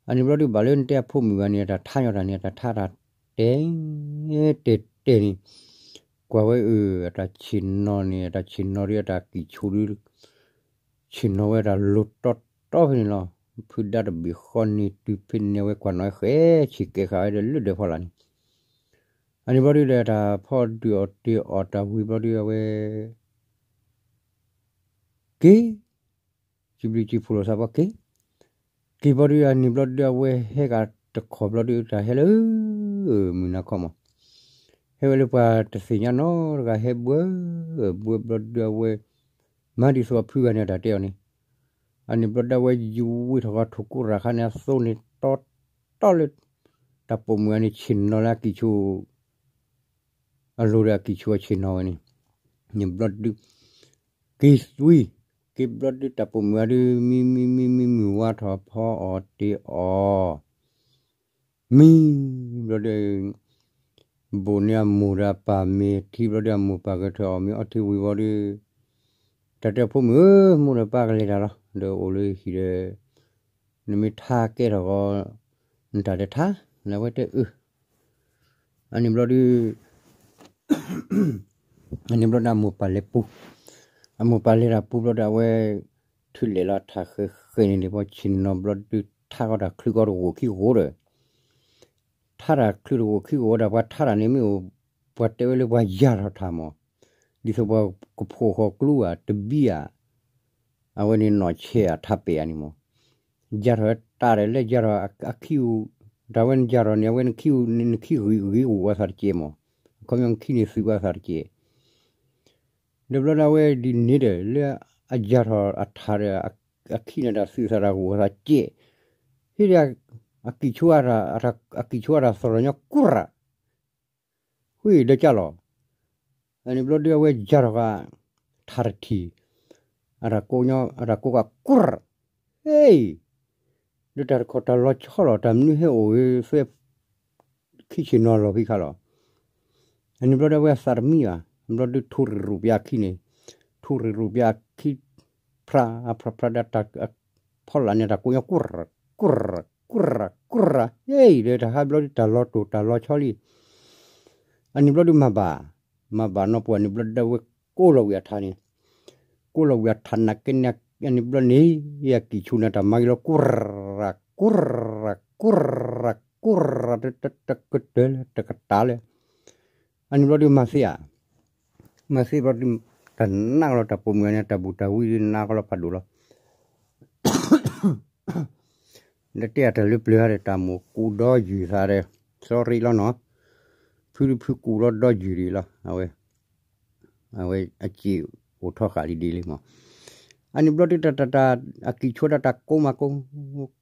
အန့ၣ်ဘျီဒုးဘၣ်လၢနတဲအဖိမုၣ်ဂၤန့ၣ် အတၢ်ထါညီတၢ်န့ၣ် အတၢ်ထါတၢ်တဲ တဲတဲန့ၣ်, ကွၢ်ဝဲအၢ အတၢ်ဆ့ၣ်နီၤန့ၣ် အတၢ်ဆ့ၣ်နီၤဒုး အတၢ်ကံၣ်ဆူၣ်ဒုး ဆ့ၣ်နီၤဝဲတၢ်လိၤတီတီဖဲန့ၣ်လီၤ. ဖုဒါတဘ့ၣ်ဃီန့ၣ် တုၤဖဲန့ၣ် အဝဲကွၢ်နီၣ်ဝဲဃဲဆံၣ်ကဲဃာ်ဝဲဒီးလၢဒၢးဖီလာ်န့ၣ်, အန့ၣ်ဘျီဒုးဒီး တၢ်ဖီဒုးအီၤတ့အီၤတၢ်ဝံၤဘျီဒုး အဝဲ က့ၤ, စံးဘျုးစံးဖှိၣ်လိာ်သးဘၣ်က့ၤ, က့ၤဘျီဒုး အန့ၣ်ဘျီဒုး အဝဲဟဲကတခီဘျီဒုး တၢ်ဟဲလၢ မုၢ်နၤခီမး, ဟဲဝဲလၢပှၤတသ့ၣ်ညါနီတဂၤ ဟဲဘှၢဘှၢဘျီဒုး အဝဲ မၤဒ်သိးအဖုဂၤန့ၣ် အတၢ်တဲအီၤန့ၣ်, အန့ၣ်ဘျီဒုး အဝဲယူၤဝံၣ်ထီၣ်ကီးထိၣ်ကိရၣ်ခါန့ၣ် အသိန့ၣ်တီတီလၢ တၢ်ပိာ်မုၣ်ဂၤန့ၣ် ဆ့ၣ်နီၤလၢအကံၣ်ဆူၣ် အလိၤဒီးအကံၣ်ဆူၣ်အဆ့ၣ်နီၤဝဲန့ၣ်, န့ၣ်ဘျီဒုး က့ၤသွံ, က့ၤဘျီဒုး တၢ်ပိာ်မုၣ်ဂၤဒုး မံမံမံမံမုၢ်ဝါထီၣ်ဖီအီၤတ့အီၤ, မံဘျီဒုး ဘိၣ်န့ၢ်အမိၢ်ဒီးအပၢ်မ့ၤထံဘျီဒုး အမိၢ်ပၢ်ကထၢၣ်အီၣ်မ့ၤအီထံဝံၤဘျီဒုး, တၢ်တဲဖိမုၣ်ဧၢ, မိၢ်ဒီးပၢ်ကလဲၤတၢ်လီၤ, ဒီးအိၣ်လၢဟံၣ်ဒီး နမ့ၢ်ထါကဲထီၣ်ဃီ, နတၢ်တထါ, နဝဲတဲအၢ, အန့ၣ်ဘျီဒုး အန့ၣ်ဘျီဒုး အမိၢ်ပၢ်လဲၤပူၤ, အမိၢ်ပၢ်လဲၤတၢ်ပူၤဘျီဒုး အဝဲ ထုးလဲၤလီၤထၢၣ်ဃဲဃဲန့ၣ်န့ၣ် ပှၤဆ့ၣ်နီၤဘျီဒုး ထါကီးတၢ်ချုးကီးတဂိာ်ခံဂိာ်ဒီး ထါတၢ်ချုးတဂိာ်ခံဂိာ်ဒီး ပှၤထါတၢ်န့ၣ်မ့ၢ်အိၣ် ပှၤတဲဝဲလၢပှၤယၤထီၣ်ထၢၣ်မး, ဒ်သိးပှၤကဖိးဃီၤကျူဧါ တဘံဧါ, အဝဲန့ၣ်နီၢ်ဆဲးဧါ ထးပဲာ်ဧါန့ၣ်မး, ယၤထီၣ်တၢ်ဒီးလၢယၤထီၣ်အခံ, တၢ်ဝဲနယၤထီၣ်န့ၣ် အဝဲနခံ, နခံဂ့ၤဂ့ၤဂီၢ်ဝဲသးတကဲးမး, အခီပညီနခံန့ၣ်သုးဝဲသးတကဲး ဒီးဘျီဒုးအဝဲဒ်န့ၣ်ဒီး လၢအယၤထီၣ်အထးဒီး အခံန့ၣ်တၢ်သုးသးတၢ်ဂိၢ်သးကဲး, ဟ့ၣ်ဒီး အကံၣ်ဆိ, အကံၣ်ဆိအတၢ်သရီၣ်ညီကွၢ်ရၣ်, ဃ့ဒီးကၢ်လီၤ, အန့ၣ်ဘျီဒုးအဝဲယၤထီၣ်ဃာ် ထးတထံၣ်, အတၢ်ကိးကကွၢ်ရၣ်, ဟ့ၣ် ဒီးတၢ်တခီတၢ်လီၤဆီလီၤ တၢ်မနုၤဟဲအိၣ်ဂ့ၤသဲ ခံဆ့ၣ်နီၤလီၤဖံးခါလီၤ. အန့ၣ်ဘျီဒုးအဝဲသးတမံဘၣ်, ဘျီဒုးထူရံၣ်ရူၣ်ပၠးခံန့ၣ်, ထူရံၣ်ရူၣ်ပၠးခံ, ဖြးဖြးဖြးဒီးတၢ်ဖီလာ်န့ၣ် တၢ်ကိးညီကွၢ်ရၣ်, ကွၢ်ရၣ်, ကွၢ်ရၣ်, ကွၢ်ရၣ်, ဟ့ၣ် ဒီးတၢ်ဟးဘျီဒုးတၢ်လီၤတိၢ်တၢ်လီၤဆီလံ. အန့ၣ်ဘျီဒုးမၤဘၣ်, မၤဘၣ်နီၢ်ပှၤန့ၣ်ဘျီဒုးအဝဲကိးလီၤဝံၤအထးန့ၣ်, ကိးလီၤဝံၤအထးနာ်က့န့ၣ်, အန့ၣ်ဘျီန့ၣ် အကံၣ်ဆိန့ၣ်တၢ်မၤဂ့ၤလီၤ ကွၢ်ရၣ်, ကွၢ်ရၣ်, ကွၢ်ရၣ်, ကွၢ်ရၣ်, တကတၢၢ်လၢတကတၢၢ်လၢ အန့ၣ်ဘျီဒုးမၤသ့ဧါ, မၤသ့ဘျီဒုး တၢ်နးကလီၤတၢ်ပိာ်မုၣ်န့ၣ် တၢ်ဘူၣ်တၢ်ဝံဒုးနးကလီၤဖးဒိၣ်လီၤ. ဒီးတဲအတၢ်လၢပျၢၤဧါဒီး တၢ်မိၢ်ကူးဒီယုၢ်သးဒီး sorry လီၤနီၤ, ဖုတဖုကူးဒီဒီယုၢ်ဒံးလီၤ. အဝဲ အဝဲအစ့ၣ်အိၣ်ထီၣ်ဃာ်လံဒ်လံမး. အန့ၣ်ဘျီဒုးတၢ်တၢ်တၢ် အကံၣ်ဆိဒၣ်တၢ်ကိးမးကိး,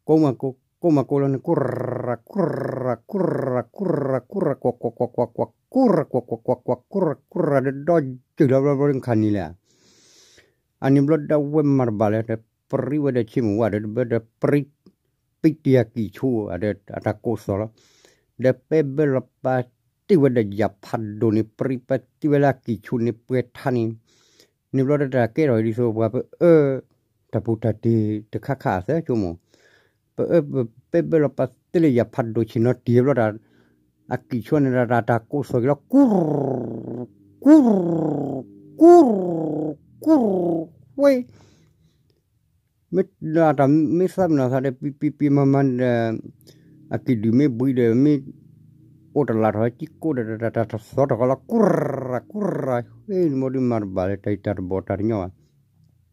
ကိးမးကိး, ကိးမးကိးလီၤန့ၣ် ကွၢ်ရၣ်, ကွၢ်ရၣ်, ကွၢ်ရၣ်, ကွၢ်ရၣ်, ကွၢ်ရၣ်, ကွၢ်ကွၢ်ကွၢ်ကွၢ်ကွၢ်, ကွၢ်ရၣ်, ကွၢ်ကွၢ်ကွၢ်ကွၢ်ကွၢ်, ကွၢ်ရၣ်, ကွၢ်ရၣ်, ဒီးဒီယုၢ်လီၤဘျီဘျီဒုးခါန့ၣ်လဲၣ်. အန့ၣ်ဘျီဒုးအဝဲမၤတဘၣ်လၢ ဒီးပြံဝဲဒီးဆ့မုၢ်ဝါဒီး ဒီးပြံ ပံတံၢ်အကံၣ်ဆိဒီးအတၢ်ကိးသီၣ်လီၤ. ဒီးပဲဘၢလီၤပာ်တ့ၢ်ဝဲဒီးယၣ်ဖးဒိၣ်န့ၣ် ပြံပာ်တ့ၢ်ဝဲလၢအကံၣ်ဆိန့ၣ် ပှဲၤထါန့ၣ်, န့ၣ်ဘျီဒုးတၢ်ကဲထီၣ်ဒ်သိးပှၤပအၢ တၢ်ပူၤတၢ်တ့ၢ်တခါခါအသၢဆိကမိၣ်, ပအၢ ပဲဘၢလီၤပာ်တ့ၢ်လၢယၣ်ဖးဒိၣ်ဆ့ၣ်နီၤတံၢ်ဘျီဒီး အကံၣ်ဆိန့ၣ်တၢ်တၢ်ကိးသီၣ်က့ၤလီၤ ကူၣ် ကူၣ် ကူၣ် ဝဲ မ့ၢ်ဒၣ်တၢ်မ့ၢ်သးမ့ၢ်နီၢ်သးဒီး ပံပံပံမၤမၤဒီး အကံၣ်ဒုၣ်မ့ၢ်ဘှံးဒီး မ့ၢ်အိၣ်တလးထီၣ်ကံကိၣ်ဒီး တၢ်တၢ်တသီၣ်ထီၣ်ကီးလီၤ ကူၣ်ရၣ် ကူၣ်ရၣ် ဟ့ၣ် န့ၣ်ဘျီဒုးမၤတဘၣ်လၢ တၢ်တၢ်တဘီၣ်တၢ်တညီဘၣ်,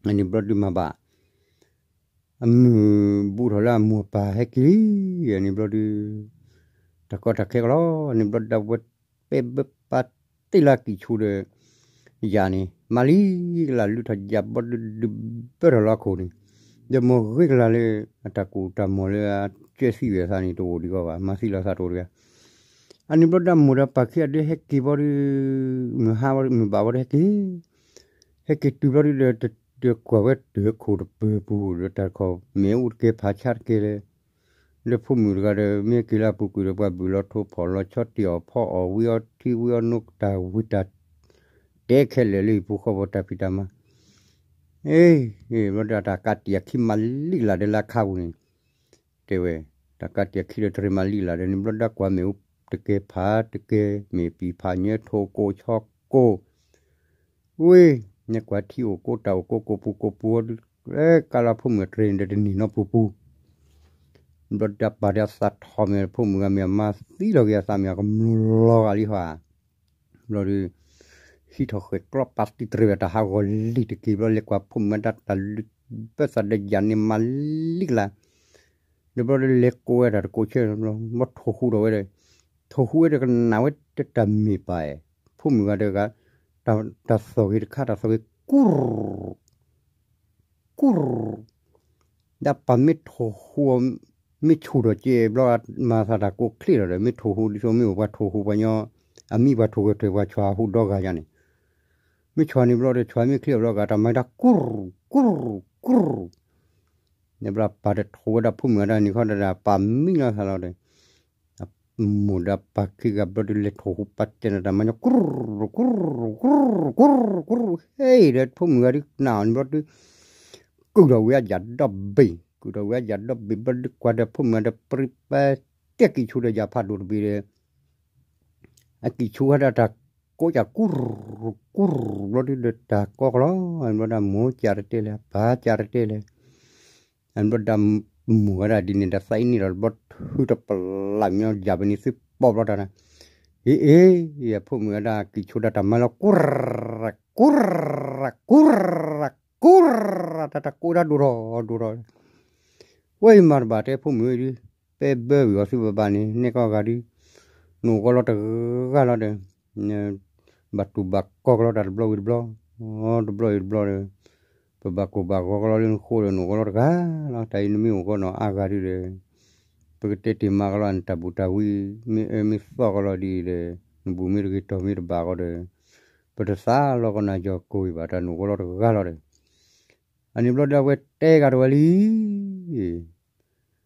န့ၣ်ဘျီဒုးမၤဘၣ် အမုၢ်ဘူးထီၣ်လၢအမိၢ်အပၢ်ဟဲက့ၤလံန့ၣ်ဘျီဒုး, တၢ်ကီတၢ်ခဲကလီန့ၣ်ဘျီဒုး အဝဲပဲဘၢပာ်တ့ၢ်လၢအကံၢ်ဆူဒီး ယၤန့ၣ် မၤလံကလၢ် လုၢ်ထီၣ်ယၤဘျီဒုး ဒုးဘၢထီၣ်လၢအခိၣ်န့ၣ်, ဒီးမ့ၢ်ဂ့ၤကလၢ်လၢ အတၢ်ကူၣ်တၢ်မီၢ်လၢအကၢသံဝဲအသးန့ၣ် တအိၣ်ဒံးကီးဘၣ်, မၤသံလီၤသးတအိၣ်တဂၤ. အန့ၣ်ဘျီဒုး အမိၢ်ဒီးပၢ်ခံဂၤဒုးဟဲက့ၤဘျီဒုး, မုၢ်ဟါဘျီဒုး မုၢ်ဘၣ်ဘျီဒုးဟဲက့ၤ, ဟဲက့ၤတုၤဘျီဒုးဒီး တကွၢ်ဝဲတၢ်ခိၣ်တပၢၤပူၤ ဒီးတၢ်တခီ မ့ၣ်အူတကဲ ဖးဆါတကဲလၢ လၢဖိမုၣ်တဂၤဒီး မ့ၢ်က့ၤလၢအပူၤကွံာ်ဒီး ပှၤဘုၣ်လီၤထိၣ်ဖီၣ်လီၤဆီ တ့ၢ်အီၣ်ဖီအီၣ် ဝံအီထံဝံအီနိ တၢ်ဝံတၢ် တဲခဲလၢာ်လၢဟံၣ်ပူၤဃီပူၤ တၢ်ဖံးတၢ်မၤ, အ့ ဘျီဒုး တၢ်ကးတံာ်အခံမၤလံကလၢ်ဒီးလၢအခါပူၤန့ၣ်, တဲဝဲ, တၢ်ကးတံာ်အခံဒီးတရံးမၤလံကလၢ်ဒီးန့ၣ် ဘျီဒုးကွၢ်မ့ၣ်အူတကဲ ဖးတကဲ မ့ၣ်ပံာ်ဖးညၢ ထိၣ်ကိၢ်ဆီကိၢ် ဝ့ၢ်, နဲကွၢ်ထံအိၣ်ကိးတၢ်အိၣ်ကိး ကိးပူၤကိးပူၤဒီး ကးလီၤဖိမုၣ်အတြဲၤန့ၣ်ဒီး တန့ၢ်နီတပူၤပူၤ, ဘျီဒုး အပၢ်ဒီးအသးထီၣ်မ့ၢ် ဖိမုၣ်ဂၤမ့ၢ်အမၤသံလီၤက့ၤအသးမ့ၢ် အကမျၢၢ်လီၤဂာ်လံဟီဧါ, ဘျီဒုး ဟံးထီၣ်ဃဲၤကျီပာ်တံၢ်တရံးဝဲ တၢ်ဟးဂီၤလံၤတက့ၢ် ဘျီလဲၤကွၢ်ဖိမုၣ်ဝဲဒၣ်တၢ်လုၢ်ဘၢသးဒီးယၤန့ၣ်မၤလံကလၢ်, ဒီးဘျီဒုးလဲၤကိးဝဲတၢ်တကိးဆၢ ဘျီထိၣ်ဟူးထီၣ်ဝဲဒီး, ထိၣ်ဟူးဝဲဒီးကနၣ်ဝဲတၢ်မ့ၢ်ပၢ်, ဖိမုၣ်ဂၤဒီး တၢ်သီၣ်ဂ့ၤတခါ တၢ်သီၣ်ဂ့ၤ ကူၣ် ကူၣ်, ဒီးပၢ်မ့ၢ်ထိၣ်ဟူးအီၤ မ့ၢ်ဆူၣ်ထီၣ်ကဲဘျီ မၤသးတၢ်ကိးချ့လီၤဒီး မ့ၢ်ထိၣ်ဟူးဒ်သိးမ့ၢ်အိၣ်ပှၤထိၣ်ဟူးပှၤညီ, အမံၤပှၤထိၣ်ဂဲၤထၢၣ်ပှၤဆီၣ်ဟူးဒီဂၤယါန့ၣ်, မ့ၢ်ဆီၣ်န့ၣ်ဘျီဒီး ဆီၣ်မ့ၢ်ချ့အဘျီဂၤ တၢ်မၤဒၣ် ကူၣ် ကူၣ် ကူၣ် န့ၣ်ဘျီပၢ်တထိၣ်ဝဲဒၣ်ဖိမုၣ်ဂၤဒၣ်န့ၣ်ခီဒီး ပၢ်မံလီၤသးလီၤဒီး, အမိၢ်ဒီးပၢ်ခံဂၤဘျီဒုးလဲၤထိၣ်ဟူးပာ်တဲာ်န့ၣ် တၢ်မၤညီ ကူၣ် ကူၣ် ကူၣ် ကူၣ် ကူၣ် ဟဲဒီးဖိမုၣ်ဂၤဒုးကနၣ်အီၤန့ၣ်ဘျီဒုး, ကုၢ်ထီၣ်ဝံၤအယၤဒီဘ့ၣ်, ကုၢ်ထီၣ်ဝံၤအယၤဒီဘ့ၣ်ဘျီဒုး ကွၢ်ဒီးဖိမုၣ်ဂၤဒီး ပြံပာ်တဲာ်ကံၢ်ဆူဒီးယၤဖးဒိၣ်တဘ့ၣ်ဒီး အကံၢ်ဆူဟဲဒၣ်တၢ်ကိးကၢ် ကူၣ် ကူၣ် ဘျီဒုးဒီးတၢ်ကိးကလီ, ဘျီဒၣ်မိၢ်ကၢ်တတဲလဲၣ် ပၢ်ကၢ်တတဲလဲၣ်, ဘျီဒၣ်မိၢ်ဝဲဒၣ်ဒ်န့ၣ်ဒီး သးအံၤန့ၣ်ဒီး ဘျီထုးတပလၢ်ညီ ယၤဘၣ်န့ၣ်သုပိာ်ဘျီတၢ်န့ၣ်, အ့ အ့ ယဖိမုၣ်ဝဲဒၣ်ကံၢ်ဆူဒၣ်တၢ်မၤလီၤ ကူၣ် ကူၣ် ကူၣ် ကူၣ် တၢ်တၢ်ကိးဒၣ်ဒိၣ်ထီၣ် ဒိၣ်ထီၣ် ဝဲအံၤမၤတဘၣ်တဲဖိမုၣ်ဝဲဒုး, ပဲဘၢဝံၤအီၤသုဘၣ်ဘၣ်န့ၣ် နဲၣ်ကီၢ်ဂၤဒုး, နအိၣ်ကီးလီၤတဂၤလီၤဒီး, ဘၣ်တူၢ်ဘၣ်ကီကလီတၢ်တဘျီဝံၤတဘျီ, တဘျီဝံၤတဘျီဒီး, ပဘၣ်ကိၢ်ဘၣ်ဂီၤကလီလၢနဃိဒီး နအိၣ်ကီးလီၤတဂၤလီၤ, တၢ်အံၤနမ့ၢ်အိၣ်ကီးနီၢ်အါဂၤဒုးဒီး, ပကတဲတ့ၢ်မၤကလီနတၢ်ဘူၣ်တၢ်ဝံ, မ့ၢ်အၢမ့ၢ်သီကလီဒ်အံၤဒီး, နဘူၣ်မ့ၢ်တဂ့ၤတီၢ်မ့ၢ်တဘၣ်ဃီဒီး, ပတသးလီၤကီးနၤယီၤကိၢ်ဝံၤဘၣ် တၢ်နအိၣ်ကီးလီၤတဂၤလီၤဒီး အန့ၣ်ဘျီဒီးအဝဲတဲဂၤ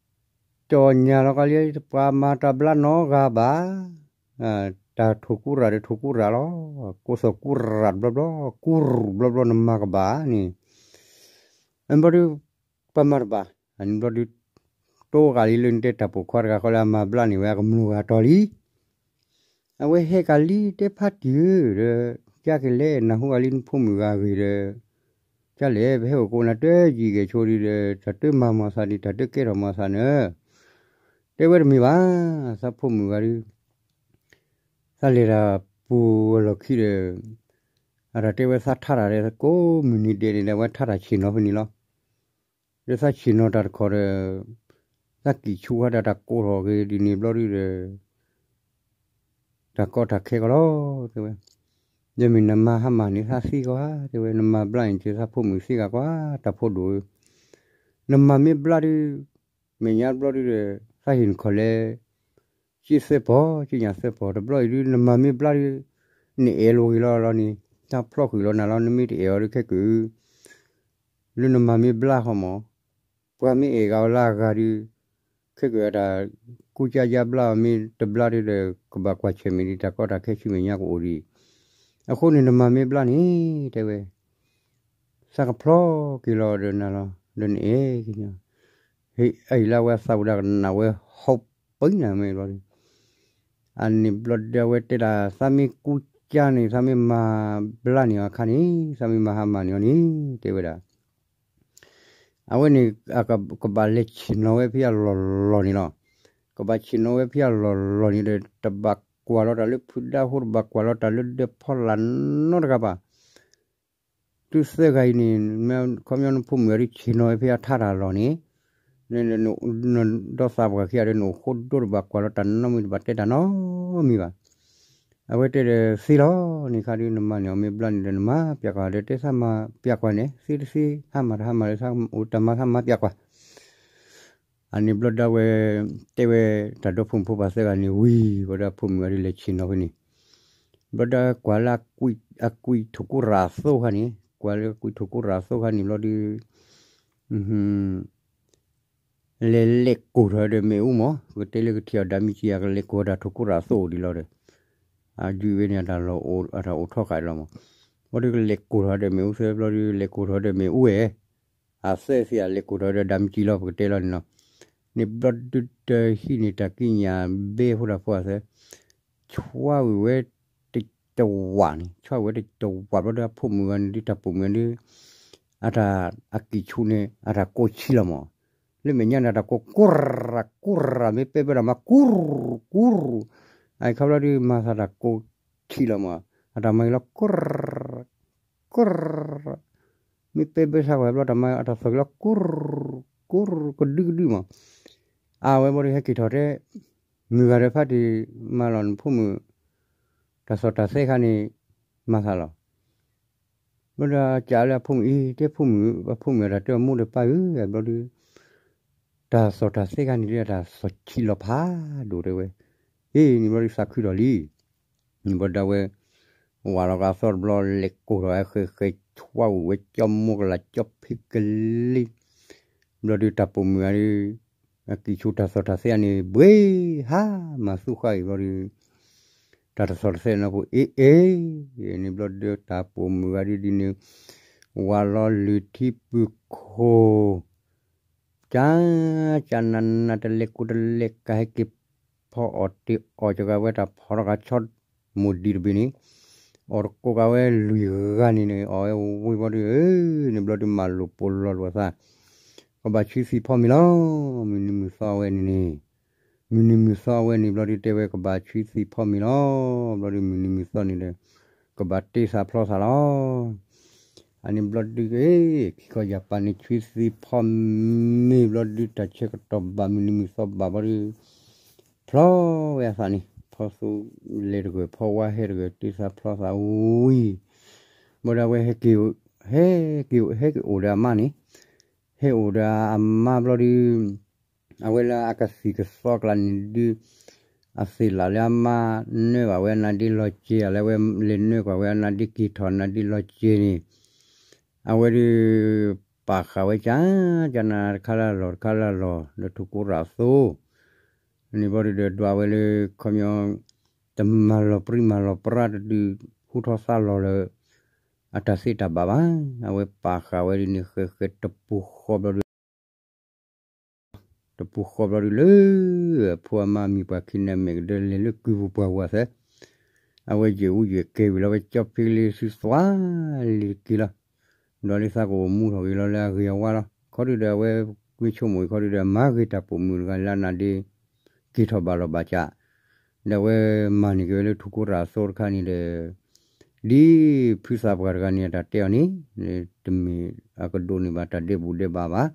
တဝဲလံ, ကၠီညါလီၤကလံ ပှၤမၤတၢ်ဘျါနီတဂၤဘၣ်, တၢ်ထိၣ်ကူရၣ်ဒီးထိၣ်ကူရၣ်လီၤ, ကိးသီၣ်ကူရၣ်တဘျီဘျီ, ကူရူၢ်ဘျီဘျီ နမၤကဘၣ်န့ၣ်, အန့ၣ်ဘျီဒီး, ပှၤမၤတဘၣ်, အန့ၣ်ဘျီဒီး, တိဂၤလံလၢနတဲတၢ်ပိာ်ခွါတဂၤဃီလၢအမၤဘျါန့ၢ်ဝဲအကမျၢၢ်ဂၤတီၤလံ အဝဲဟဲကလံ တဲဖါတံၢ်ဧၢဒီး, ကၢ်ကလဲၤနၢ်ဟူဂၤလံနဖိမုၣ်ဂၤအဂ့ၢ်ဒီး, ကၢ်လဲၣ် ပဟဲအိၣ်ကိးနၤတယံာ်ကဲၤဆိဒံးဒီး တၢ်တမၤမၤသးဒံး တၢ်တကဲထီၣ်မၤသးန့ၣ်, တဲဝဲတမ့ၢ်ဘၣ်, သးဖိမုၣ်ဂၤဒုး, သးလဲၤတၢ်ပူၤအလီၢ်ခံဒီး, အတၢ်တဲဝဲသးထါတၢ်ဒီးကိးမုၢ်နံၤဒဲးန့ၣ်ဒီး အဝဲထါတၢ်ဆ့ၣ်နီၤဖဲန့ၣ်လီၤ ဒီးသးဆ့ၣ်နီၤတၢ်တခီဒီး, သးကံၢ်ဆူဟဲဒၣ်တၢ်ကိးထီၣ်ဂ့ၤဒ်န့ၣ်ဘျီဒုးဒီး, တၢ်ကီတၢ်ခဲကလီ, တဲဝဲ, ဒီးမ့ၢ်နမၤဟါမၢ်န့ၣ် သးသံကွၢ်, တဲဝဲ နမၤဘျါန့ၣ် ကသးဖိမုၣ်သံဂၤကွၢ်, တၢ်ဖိဒိၣ်ဧၢ, နမၤမ့ၢ်ဘျါဒုး, မဲာ်ညါတဘျီဒုးဒီး, သးဟ့ၣ်နခီၣ်လဲၣ် က့သၢပီၢ် က့ညၣ်သၢပီၢ် တဘျီအံၤဒုး နမၤမ့ၢ်ဘျါဒုး, နအဲၣ်လိာ်ဂ့ၤလီၤလီၤန့ၣ်, တၢ်ဖျီဃုာ်လီၤနၤလီၤ နမ့ၢ်တအဲၣ်အီၤဒုးခဲကုာ်, လၢနမၤမ့ၢ်ဘျါဃီမး, ပှၤမ့ၢ်အဲၣ်ဂၤဝဲလၢအဂၤဒုး, ခဲကုာ်အတၢ်, ကူကၢ်ယါဘျါအီၤမ့ၢ်တဘျါဒုးဒီး ကဘၣ်ကွၢ်ဆၢၣ်မဲာ်ဒံးတၢ်ကီတၢ်ခဲဆူမဲာ်ညါကအိၣ်ဒံး, အဃိန့ၣ်နမၤမ့ၢ်ဘျါန့ၣ် တဲဝဲ သးကဖျီက့ၤလီၤဒီးနၤလီၤ ဒီးနအဲၣ်က့ၤန့ၣ်, ဟ့ၣ်အံၤလၢအဝဲသးဝဲဒၣ်ကနၣ်ဝဲဟီၣ်ပနၢ်မ့ၢ်ဘျီဒုး, အန့ၣ်ဘျီဒီးအဝဲတဲဒၣ် သးမ့ၢ်ကူကၢ်န့ၣ် သးမ့ၢ်မၤဘျါန့ၢ်အီၤအခါန့ၣ် သးမ့ၢ်မၤဟါမၢ်န့ၢ်အီၤန့ၣ် တဲဝဲဒၣ် အဝဲန့ၣ် ကဘၣ်လဲၤဆ့ၣ်နီၤဝဲဖဲအလီၢ်လီၢ်န့ၣ်လီၤ. ကဘၣ်ဆ့ၣ်နီၤဝဲဖဲအလီၢ်လီၢ်န့ၣ်ဒီး တဘၣ်ကွၢ်လီၤတၢ်လၢဖုဒါဟိ တဘၣ်ကွၢ်လီၤတၢ်လၢဒၢးဖီလာ်နီတဂၤဘၣ်. သုသၢဂၤအံၤန့ၣ် ခီပညီနဖိမုၣ်ဂၤဒုးဆ့ၣ်နီၤဝဲဖဲအထါတၢ်လီၢ်န့ၣ်, နဒီသးပှၢ်ခံဂၤဒီး နအိၣ်ဃိဒိၣ်တဘၣ်ကွၢ်လီၤတၢ်နီတမံၤ တဘၣ်တဲတၢ်နီတမံၤဘၣ်. အဝဲတဲဒီးသ့လီၤန့ၣ်ခါဒုး နမၤန့ၢ်အီၤမ့ၢ်ဘျါန့ၣ်ဒီး နမၤပျဲကွၢ်ဒီး တဲသးမၤပျဲကွၢ်န့ၣ် သ့တသ့ ဟါမၢ်တဟါမၢ်ဒီး သးအိၣ်တၢ်မၤသးမၤပျဲကွၢ် အန့ၣ်ဘျီဒၣ်ဝဲ တဲဝဲတၢ်ဒီဖိမုၣ်ဖိပၢ်သၢဂၤန့ၣ်ဝံၤ ဘျီဒၣ်ဖိမုၣ်ဂၤဒုးလဲၤဆ့ၣ်နီၤဖဲန့ၣ်, ဘျီဒၣ်ကွၢ်လၢ အကွံာ်ထိၣ်ကိရၣ်အသိခါန့ၣ်, ကွၢ်လၢကွံာ်ထိၣ်ကိရၣ်အသိခါန့ၣ်ဘျီဒုး လဲၤလဲၤကိၢ်ထီၣ်ဒီးမ့ၣ်အူမး, ပကတဲလၢကထံၣ်အီၤဒၣ်မံကံ အကလဲၤကိၢ်ထီၣ်တၢ်ထိၣ်ကိရၣ်အသိအိၣ်ဒံးလီၤဒီး, အဒုးဝဲန့ၣ် အတၢ်အိၣ်ထီၣ်ဃာ်လီၤမး, ဘျီဒုးကလဲၤကိၢ်ထီၣ်ဒီးမ့ၣ်အူသၢဘျီဒုး လဲၤကိၢ်ထီၣ်ဒီးမ့ၣ်အူဝဲ အသၢသ့ၣ်အလဲၤကိၢ်ထီၣ်ဒီးဒၣ်မံကံလီၤ ပကတဲလီၤန့ၣ်လီၤ. န့ၣ်ဘျီဒုးတဟံးန့ၢ်တၢ်ကံးညာ်ဘဲဖိတၢ်ဖိအသၢ ဆွါဝံၤဝဲတဝးန့ၣ်, ဆွါဝံၤဝဲတဝးဘျီဒုး အဖိမုၣ်ဂၤန့ၣ်ဒုး တၢ်ပိာ်မုၣ်ဂၤဒုး အတၢ်အကံၢ်ဆူၣ်န့ၣ် အတၢ်ကိးဆံလီၤမး, လၢမဲာ်ညါန့ၣ် အတၢ်ကိးကူရၤကူရၤ မ့ၢ်ပဲဘၢတၢ်မၤ ကူရၤကူရၤ, အအံၤခီဘျီဒုး မၤသးတၢ်ကိးဆံလီၤမး, အတၢ်မၤက့ၤလီၤ ကူရၤ ကူရၤ မ့ၢ်ပဲဘၢဆါကွၢ်ဘျီတၢ်မၤ အတၢ်သီၣ်က့ၤလီၤ ကူရၤ ကူရၤ ကဒုကဒုမး, အဝဲဘျီဒုးဟဲက့ၤထီၣ်တဲ မုၢ်ဂၤဒီးဖါတံၢ် မၤလီၤနဖိမုၣ် တၢ်သီၣ်တၢ်သဲခါန့ၣ် မၤသးလီၤ. ဘျီဒုးကးလၢအဖိမုၣ်အံၤ တဲဖိမုၣ် အဖိမုၣ်အတၢ်တဲအီၤမိၢ်ဒီးပၢ်ဧၢ ဘျီဒုး တၢ်သီၣ်တၢ်သဲခါန့ၣ်ဒုး တၢ်သီၣ်ဆံးလီၤဖးဒိၣ်တဲဝဲ, အ့ၣ်န့ၣ်ဘျီဒုးသးခုထီၣ်လံ န့ၣ်ဘျီဒၣ်ဝဲ ဝးလီၤကးအသီတဘျီ လဲၤကိၢ်ထီၣ်ဝဲဃဲၤဃဲၤဆွါဝံၤဝဲ ကၠီမိၢ်ကလၤကၠီဖံကလံၤ, ဘျီဒုးတၢ်ပိာ်မုၣ်ဂၤဒုး အကံၢ်ဆူၣ်တၢ်သီၣ်တၢ်သဲန့ၣ် ဘှ့ဟါမၤသူၣ်ဃာ်အံၤဘျီဒုး တၢ်တသီၣ်တသဲနီၢ်ဖိအ့ၣ်အ့ၣ်, န့ၣ်ဘျီဒုးတၢ်ပိာ်မုၣ်ဂၤဒုးဒ်န့ၣ် ဝးလီၤလုၢ်ထံပုၢ်ခိၣ် ကၠၢ်ကၠၢ်နးနး တလဲၤကိၢ်တလဲၤကး ဟဲက့ၤဖီအီၣ်တ့ၢ်အီၣ်ကကးဝဲတၢ်ဖီထီၣ်ကးဆီမိၢ်ဒံးတဘ့ၣ်န့ၣ်, အီၣ်တကိးကးဝဲလွံၢ်ဂၤန့ၣ်န့ၣ် အီၣ်ဝဲဝံၤဘျီဒုး န့ၣ်ဘျီဒုးမၤလိာ်ပိာ်လီၤလိာ်အသး, ကဘၣ်ဆှံသံဖီမ့ၤလီၤ, မုၢ်နံၤမုၢ်သီဝဲန့ၣ်န့ၣ်, မုၢ်နံၤမုၢ်သီဝဲန့ၣ်ဘျီဒုးတဲဝဲကဘၣ်ဆှံသံဖီမ့ၤလီၤ, ဘျီဒုးမုၢ်နံၤမုၢ်သီန့ၣ်ဒီး ကဘၣ်တ့သးဖျီသးလီၤ. အန့ၣ်ဘျီဒုး ခံခီယၢ်ပၤန့ၣ် ဆှံသံဖီမ့ၤဘျီဒုး တၢ်ဆၢကတီၢ်ဘၣ် မုၢ်နံၤမုၢ်သီဘၣ်ဘျီဒုး ဖျီဝဲအသးန့ၣ် ဖီသူလဲၤတဂၢၢ် ဖီဝါဟဲတဂၢၢ် တ့သးဖျီသးဝံၤ ဘျီဒုးအဝဲ ဟဲက့ၤ ဟဲက့ၤအိၣ်ဒီးအမါန့ၣ်, ဟဲအိၣ်ဒီးအမါဘျီဒုး အဝဲလၢအကသံၣ်ကသီအကျါန့ၣ်ဒုး အသ့ၣ်လၣ်လၢအမါနၢဘၣ်ဝဲအနါဒ့လီၤစဲၤ လၢအဝဲလဲၤနၢကွၢ်ဝဲအနါဒ့က့ၤထီၣ်အနါဒ့လီၤစဲၤန့ၣ်, အဝဲဒုး ပာ်ဃာ်ဝဲကၠၢ်ကၠၢ်နးနး တခါလၢအလီၢ်တခါလၢအလီၢ် လၢထိၣ်ကိရၣ်အသိ န့ၣ်ဘျီဒုးဒီးဒွးဝဲလၢ ခီပညီ တမၤလီၤပြံမၤလီၤပြါတဒုး ဟူထီၣ်သါလီၤလၢ အတၢ်သ့တၢ်ဘၣ်ဘၣ်. အဝဲပာ်ဃာ်ဝဲဒ်န့ၣ် ဃဲဃဲတပူၤဃီဘျီဒုး တပူၤဃီဘျီဒုးလၢ အဖိအမါအမံၤပှၤခံန့ၣ် အမဲာ်ကဒၢလဲၤလၢကုၢ်ပူၤပှၢ်ပူၤအသး, အဝဲယဲၢ်အူယဲၢ်ကဲဝံၤလီၤ အဝဲကၠီဖံကလံၤသုသွါလံၤတက့ၢ်လီၤ. ဒီးလၢသးကအိၣ်မူထီၣ်က့ၤလီၤလၢအဂ့ၤအဝါလီၤ. ခီဒုးဒီးအဝဲကွ့ဆိကမိၣ်အံၤခီဒုးဒီး မၤဂ့ၤတၢ်ပိာ်မုၣ်တဂၤလၢအနါဒ့ က့ၤထီၣ်ဘၣ်လီၤဘၣ်စး ဒီးအဝဲမၤန့ၢ်က့ၤဝဲလၢထိၣ်ကိရၣ်အသိတခါန့ၣ်ဒီး ဒ်ဖုသးပှၢ်တဂၤန့ၣ် အတၢ်တဲအီၤန့ၣ် တမ့ၢ်အကဒိးန့ၢ်ဘၣ်တၢ်ဒဲးဘူၣ်ဒဲးဘးဘၣ်.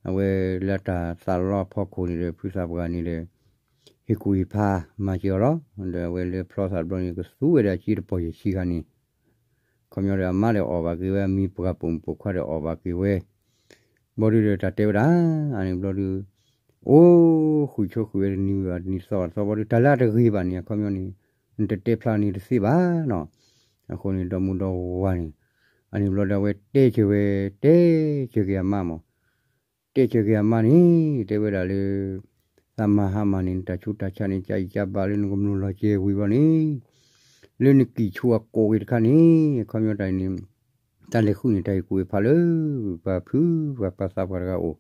အဝဲလၢတၢ်သးလီအဖီခိၣ်န့ၣ်ဒီး ဖုသးပှၢ်န့ၣ်ဒီး ဟ့ၣ်ကူၣ်ဟ့ၣ်ဖးမၤစၢၤအီၤလီၤ. ဒီးအဝဲလၢဖျီသးတဘျီန့ၣ် ကသူဝဲဒၣ်အကၠံတပီၢ်ယဲၢ်ဆံခါန့ၣ် ခီပညီဒီးအမါဒီးအီၣ်ဘၣ်က့ၤဝဲ အမံၤပှၢ်ပိာ်မုၣ်ပိာ်ခွါဒီးအီၣ်ဘၣ်က့ၤဝဲ ဘျီဒုးဒီးတၢ်တဲဝဲဒၣ် အန့ၣ်ဘျီဒုး အိၣ်ဃုာ်ဆိဃုာ်ဝဲတနံၤဝံၤဘၣ်တနံၤသီဘၣ်သီဘျီဒုး တၢ်လၢအတဂ့ၤဘၣ်န့ၣ် အခီပညီန့ၣ် နတတဲဖျါန့ၣ်တသ့ဘၣ်နီၤ. အဃိန့ၣ် ဒီမုၢ်ဒီဝၤန့ၣ် အန့ၣ်ဘျီဒုးအဝဲတဲစၢၤဝဲ တဲစၢၤက့ၤအမါမး တဲစၢၤက့ၤအမါန့ၣ် တဲဝဲဒၣ်လၢ သးမၤဟါမၢ်န့ၣ် နတၢ်ဆူးတၢ်ဆါန့ၣ် ကအံၣ်ကဘၣ်လၢနကမျၢၢ်လီၤစဲၤဝံၤဘျီန့ၣ် လၢနကံၢ်ဆူၣ်အကိးက့ၤတခါန့ၣ် အခီပညီတၢ်အံၤန့ၣ် တၢ်လဲၤဃုန့ၣ် တၢ်ဟ့ၣ်ကူၣ်ဟ့ၣ်ဖးလၢ ပှၤဖုပှၤပှၤသးပှၢ်တဂၤအအိၣ်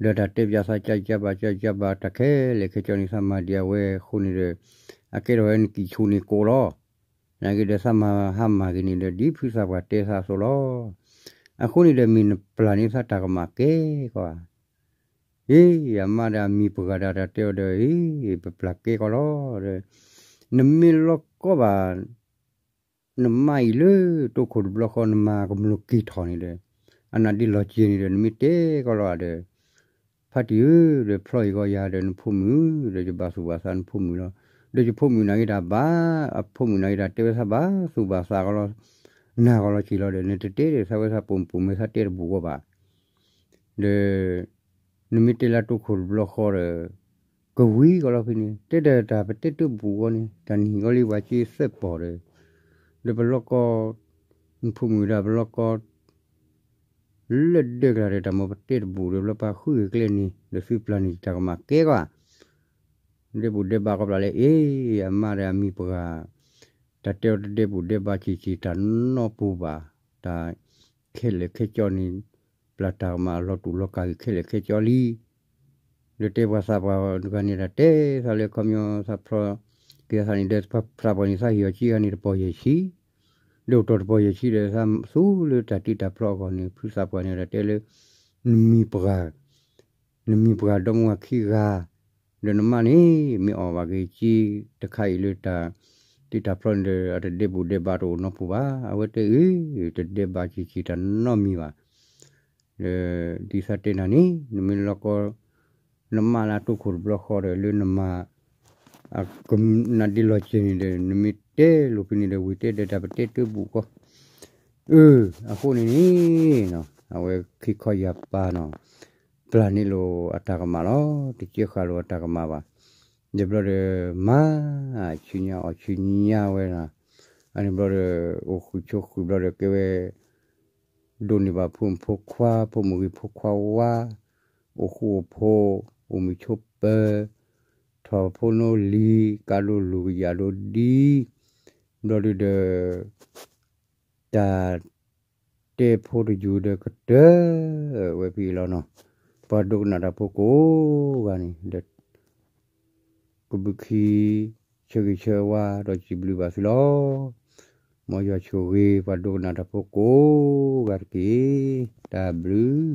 ဒီးတၢ်တဲပၠးသး ကအံၣ်ကဘၣ် ကအံၣ်ကဘၣ် တၢ်ခဲလၢာ်ခဲဆ့န့ၣ် သးမၤဒံးအဝဲအဃိန့ၣ်ဒီး အကဲထီၣ်ဝဲနကံၢ်ဆူၣ်န့ၣ်ကိးလီၤ. နာ်က့ဒီးသးမၤဟါမၢ်က့ၤန့ၣ်ဒီး ဒ်ဖုသးပှၢ်တဲသးအသိးလီၤ. အဃိန့ၣ်ဒီးမ့ၢ်နပျၢ်န့ၣ်သးတၢ်ကမၣ်ကဲကီးဧါ. အ့ အမါဒီးအမံၤပှၢ်ဂၤဒီးတၢ်တဲအီၤဒီး အ့ ပပျၢ်ကဲကီးလီၤဒီး နမ့ၢ်လီၤကီဘၣ် နမါအံၤလၢတိခိၣ်တဘျီဃီ နမၤကမျၢၢ်က့ၤထီၣ်န့ၣ်ဒီး အနၢ်ဒ့လီၤစ့ၤန့ၣ်ဒီး နမ့ၢ်တဲကီးလီၤဒီး ဖါတံၢ်ဧၢ, ဒီးဖျီအံၤဂီၢ်ယၤဒီး နဖိမုၣ်ဒီး ယဘၣ်သူၣ်ဘၣ်သးနဖိမုၣ်လီၤ. ဒီးယဖိမုၣ်နာ်က့တၢ်ဘၣ်, အဖိမုၣ်နာ်က့တၢ်တဲဝဲသးဘၣ်သူၣ်ဘၣ်သးကီးလီၤ, နာ်ကီးလီၤစ့ၤလီၤဒီး နတတဲဒီးသးဝဲသးပိာ်မုၣ်ပိာ်မၢၤသးတဲတဘူၣ်ဂီၢ်ဘၣ်. ဒီး နမ့ၢ်တဲလၢတိခိၣ်တဘျီဃီဒီး ကဝံၤကီးလီၤဖဲန့ၣ် တဲဒီးတၢ်ပတဲတဘူၣ်ဂီၢ်န့ၣ် တၢ်နံၤဂီၢ်လံပှၤက့သၢပီၢ်ဒီး ဒီးပလီၢ်ကီ နဖိမုၣ်ဒီးပလီၢ်ကီ လၢဒၢးကလာ်ဒီး တၢ်မ့ၢ်ပတဲတဘူၣ်ဒီး ဘျီပၢ်ဃုဂ့ၤကျဲန့ၣ် ဒီးသုပျၢ်န့ၣ်တၢ်ကမၣ်ကဲကွၢ် ဒဲးဘူၣ်ဒဲးဘးကီးပျၢ်လၢ အ့ အမါဒီးအမံၤပှၢ် တၢ်တဲအီၤတဒဲးဘူၣ်ဒဲးဘးစ့ၤစ့ၤ တၢ်နီၢ်ပူၤဘၣ်, တၢ်ခဲလၢာ်ခဲကၠီန့ၣ် ပျၢ်တၢ်ကမၣ်လီၤတူာ်လီၤကာ်ဂ့ၤခဲလၢာ်ခဲကၠီလံ. ဒီးတဲပှၤသးပှၢ်တဂၤန့ၣ် တၢ်တဲသးလၢခီပညီသးဖျီက့ၤသးန့ၣ်ဒီး သးပှၢ်န့ၣ်သးဟ့ၣ်အီၤကံဂၤန့ၣ်တပီၢ်ယဲၢ်ဆံ, ဒီးအိၣ်တ့ၢ်တပီၢ်ယဲၢ်ဆံဒီး သးသူလၢတၢ်တ့တၢ်ဖျီအဂီၢ်န့ၣ် ဖုသးပှၢ်န့ၣ်ဒီးတဲလၢ နမံၤပှၢ် နမံၤပှၢ်ဒီမါဝၤခံဂၤ ဒီးနမါန့ၣ် မ့ၢ်အီၣ်ဘၣ်က့ၤက့တခါအံၤလၢတၢ်တ့တၢ်ဖျီန့ၣ်ဒီး အတဒဲးဘူၣ်ဒဲးဘးတအိၣ်နီၢ်ပူၤဘၣ်. အဝဲတဲအၢ တဒဲးဘးစ့ၤစ့ၤတၢ်နီတမံၤဘၣ်. ဒီးဒ်သးတဲနၤန့ၣ် နမ့ၢ်လီၢ်ကီ နမါလၢအတိခိၣ်တဘျီဃီဒီး လၢနမၤ အကနၣ်ဒ့လီၤစ့ၤန့ၣ်ဒီး နမ့ၢ်တဲလိာ်ဖဲန့ၣ်ဒီး ဝံၤတဲဒီးတၢ်ပတဲတဘူၣ်ကီး အၢ အဃိန့ၣ်န့ၣ် အဝဲခံခီယၤပၤနီၤ ပျၢ်န့ၢ်လိာ်အတၢ်ကမၣ်လီၤ. တကဲဃာ်လိာ်အတၢ်ကမၣ်ဘၣ်. ယဘျီဒီး မၤဆူညါအီၣ်ဆူညါဝဲနီၤ. အန့ၣ်ဘျီဒီး အိၣ်ဃုာ်ဆိးဃုာ်ဘျီဒီး ကဲဝဲ ဒိးန့ၢ်ဘၣ်ဖိမုၣ်ဖိခွါ ဖိမုၣ်ဂ့ၤဖိခွါဝါ အိၣ်ဃူအိၣ်ဖိး အိၣ်မုာ်ဆိးပၢၤ ထီၣ်ဖိနီလံၤ ကးဒိၣ်လူၤကယၢ်ဒိၣ်ဒံ ဘျီဒုဒီး တၢ်တဲဖိတယုၢ်ဒီးကတၢၢ်ဝဲဖဲအံၤလီၤနီၤ. ပှၤဒိကနၣ်တၢ်ဖိကိးဂၤန့ၣ်ဒီး ကဘုးခံ ဆၢဂ့ၤဆၢဝါဒီးစံးဘျုးဘၣ်သုလီၤ. မ်ယွၤဆိၣ်ဂ့ၤ ပှၤဒိကနၣ်တၢ်ဖိကိးဂၤတက့ၢ်. တၢ်ဘျုး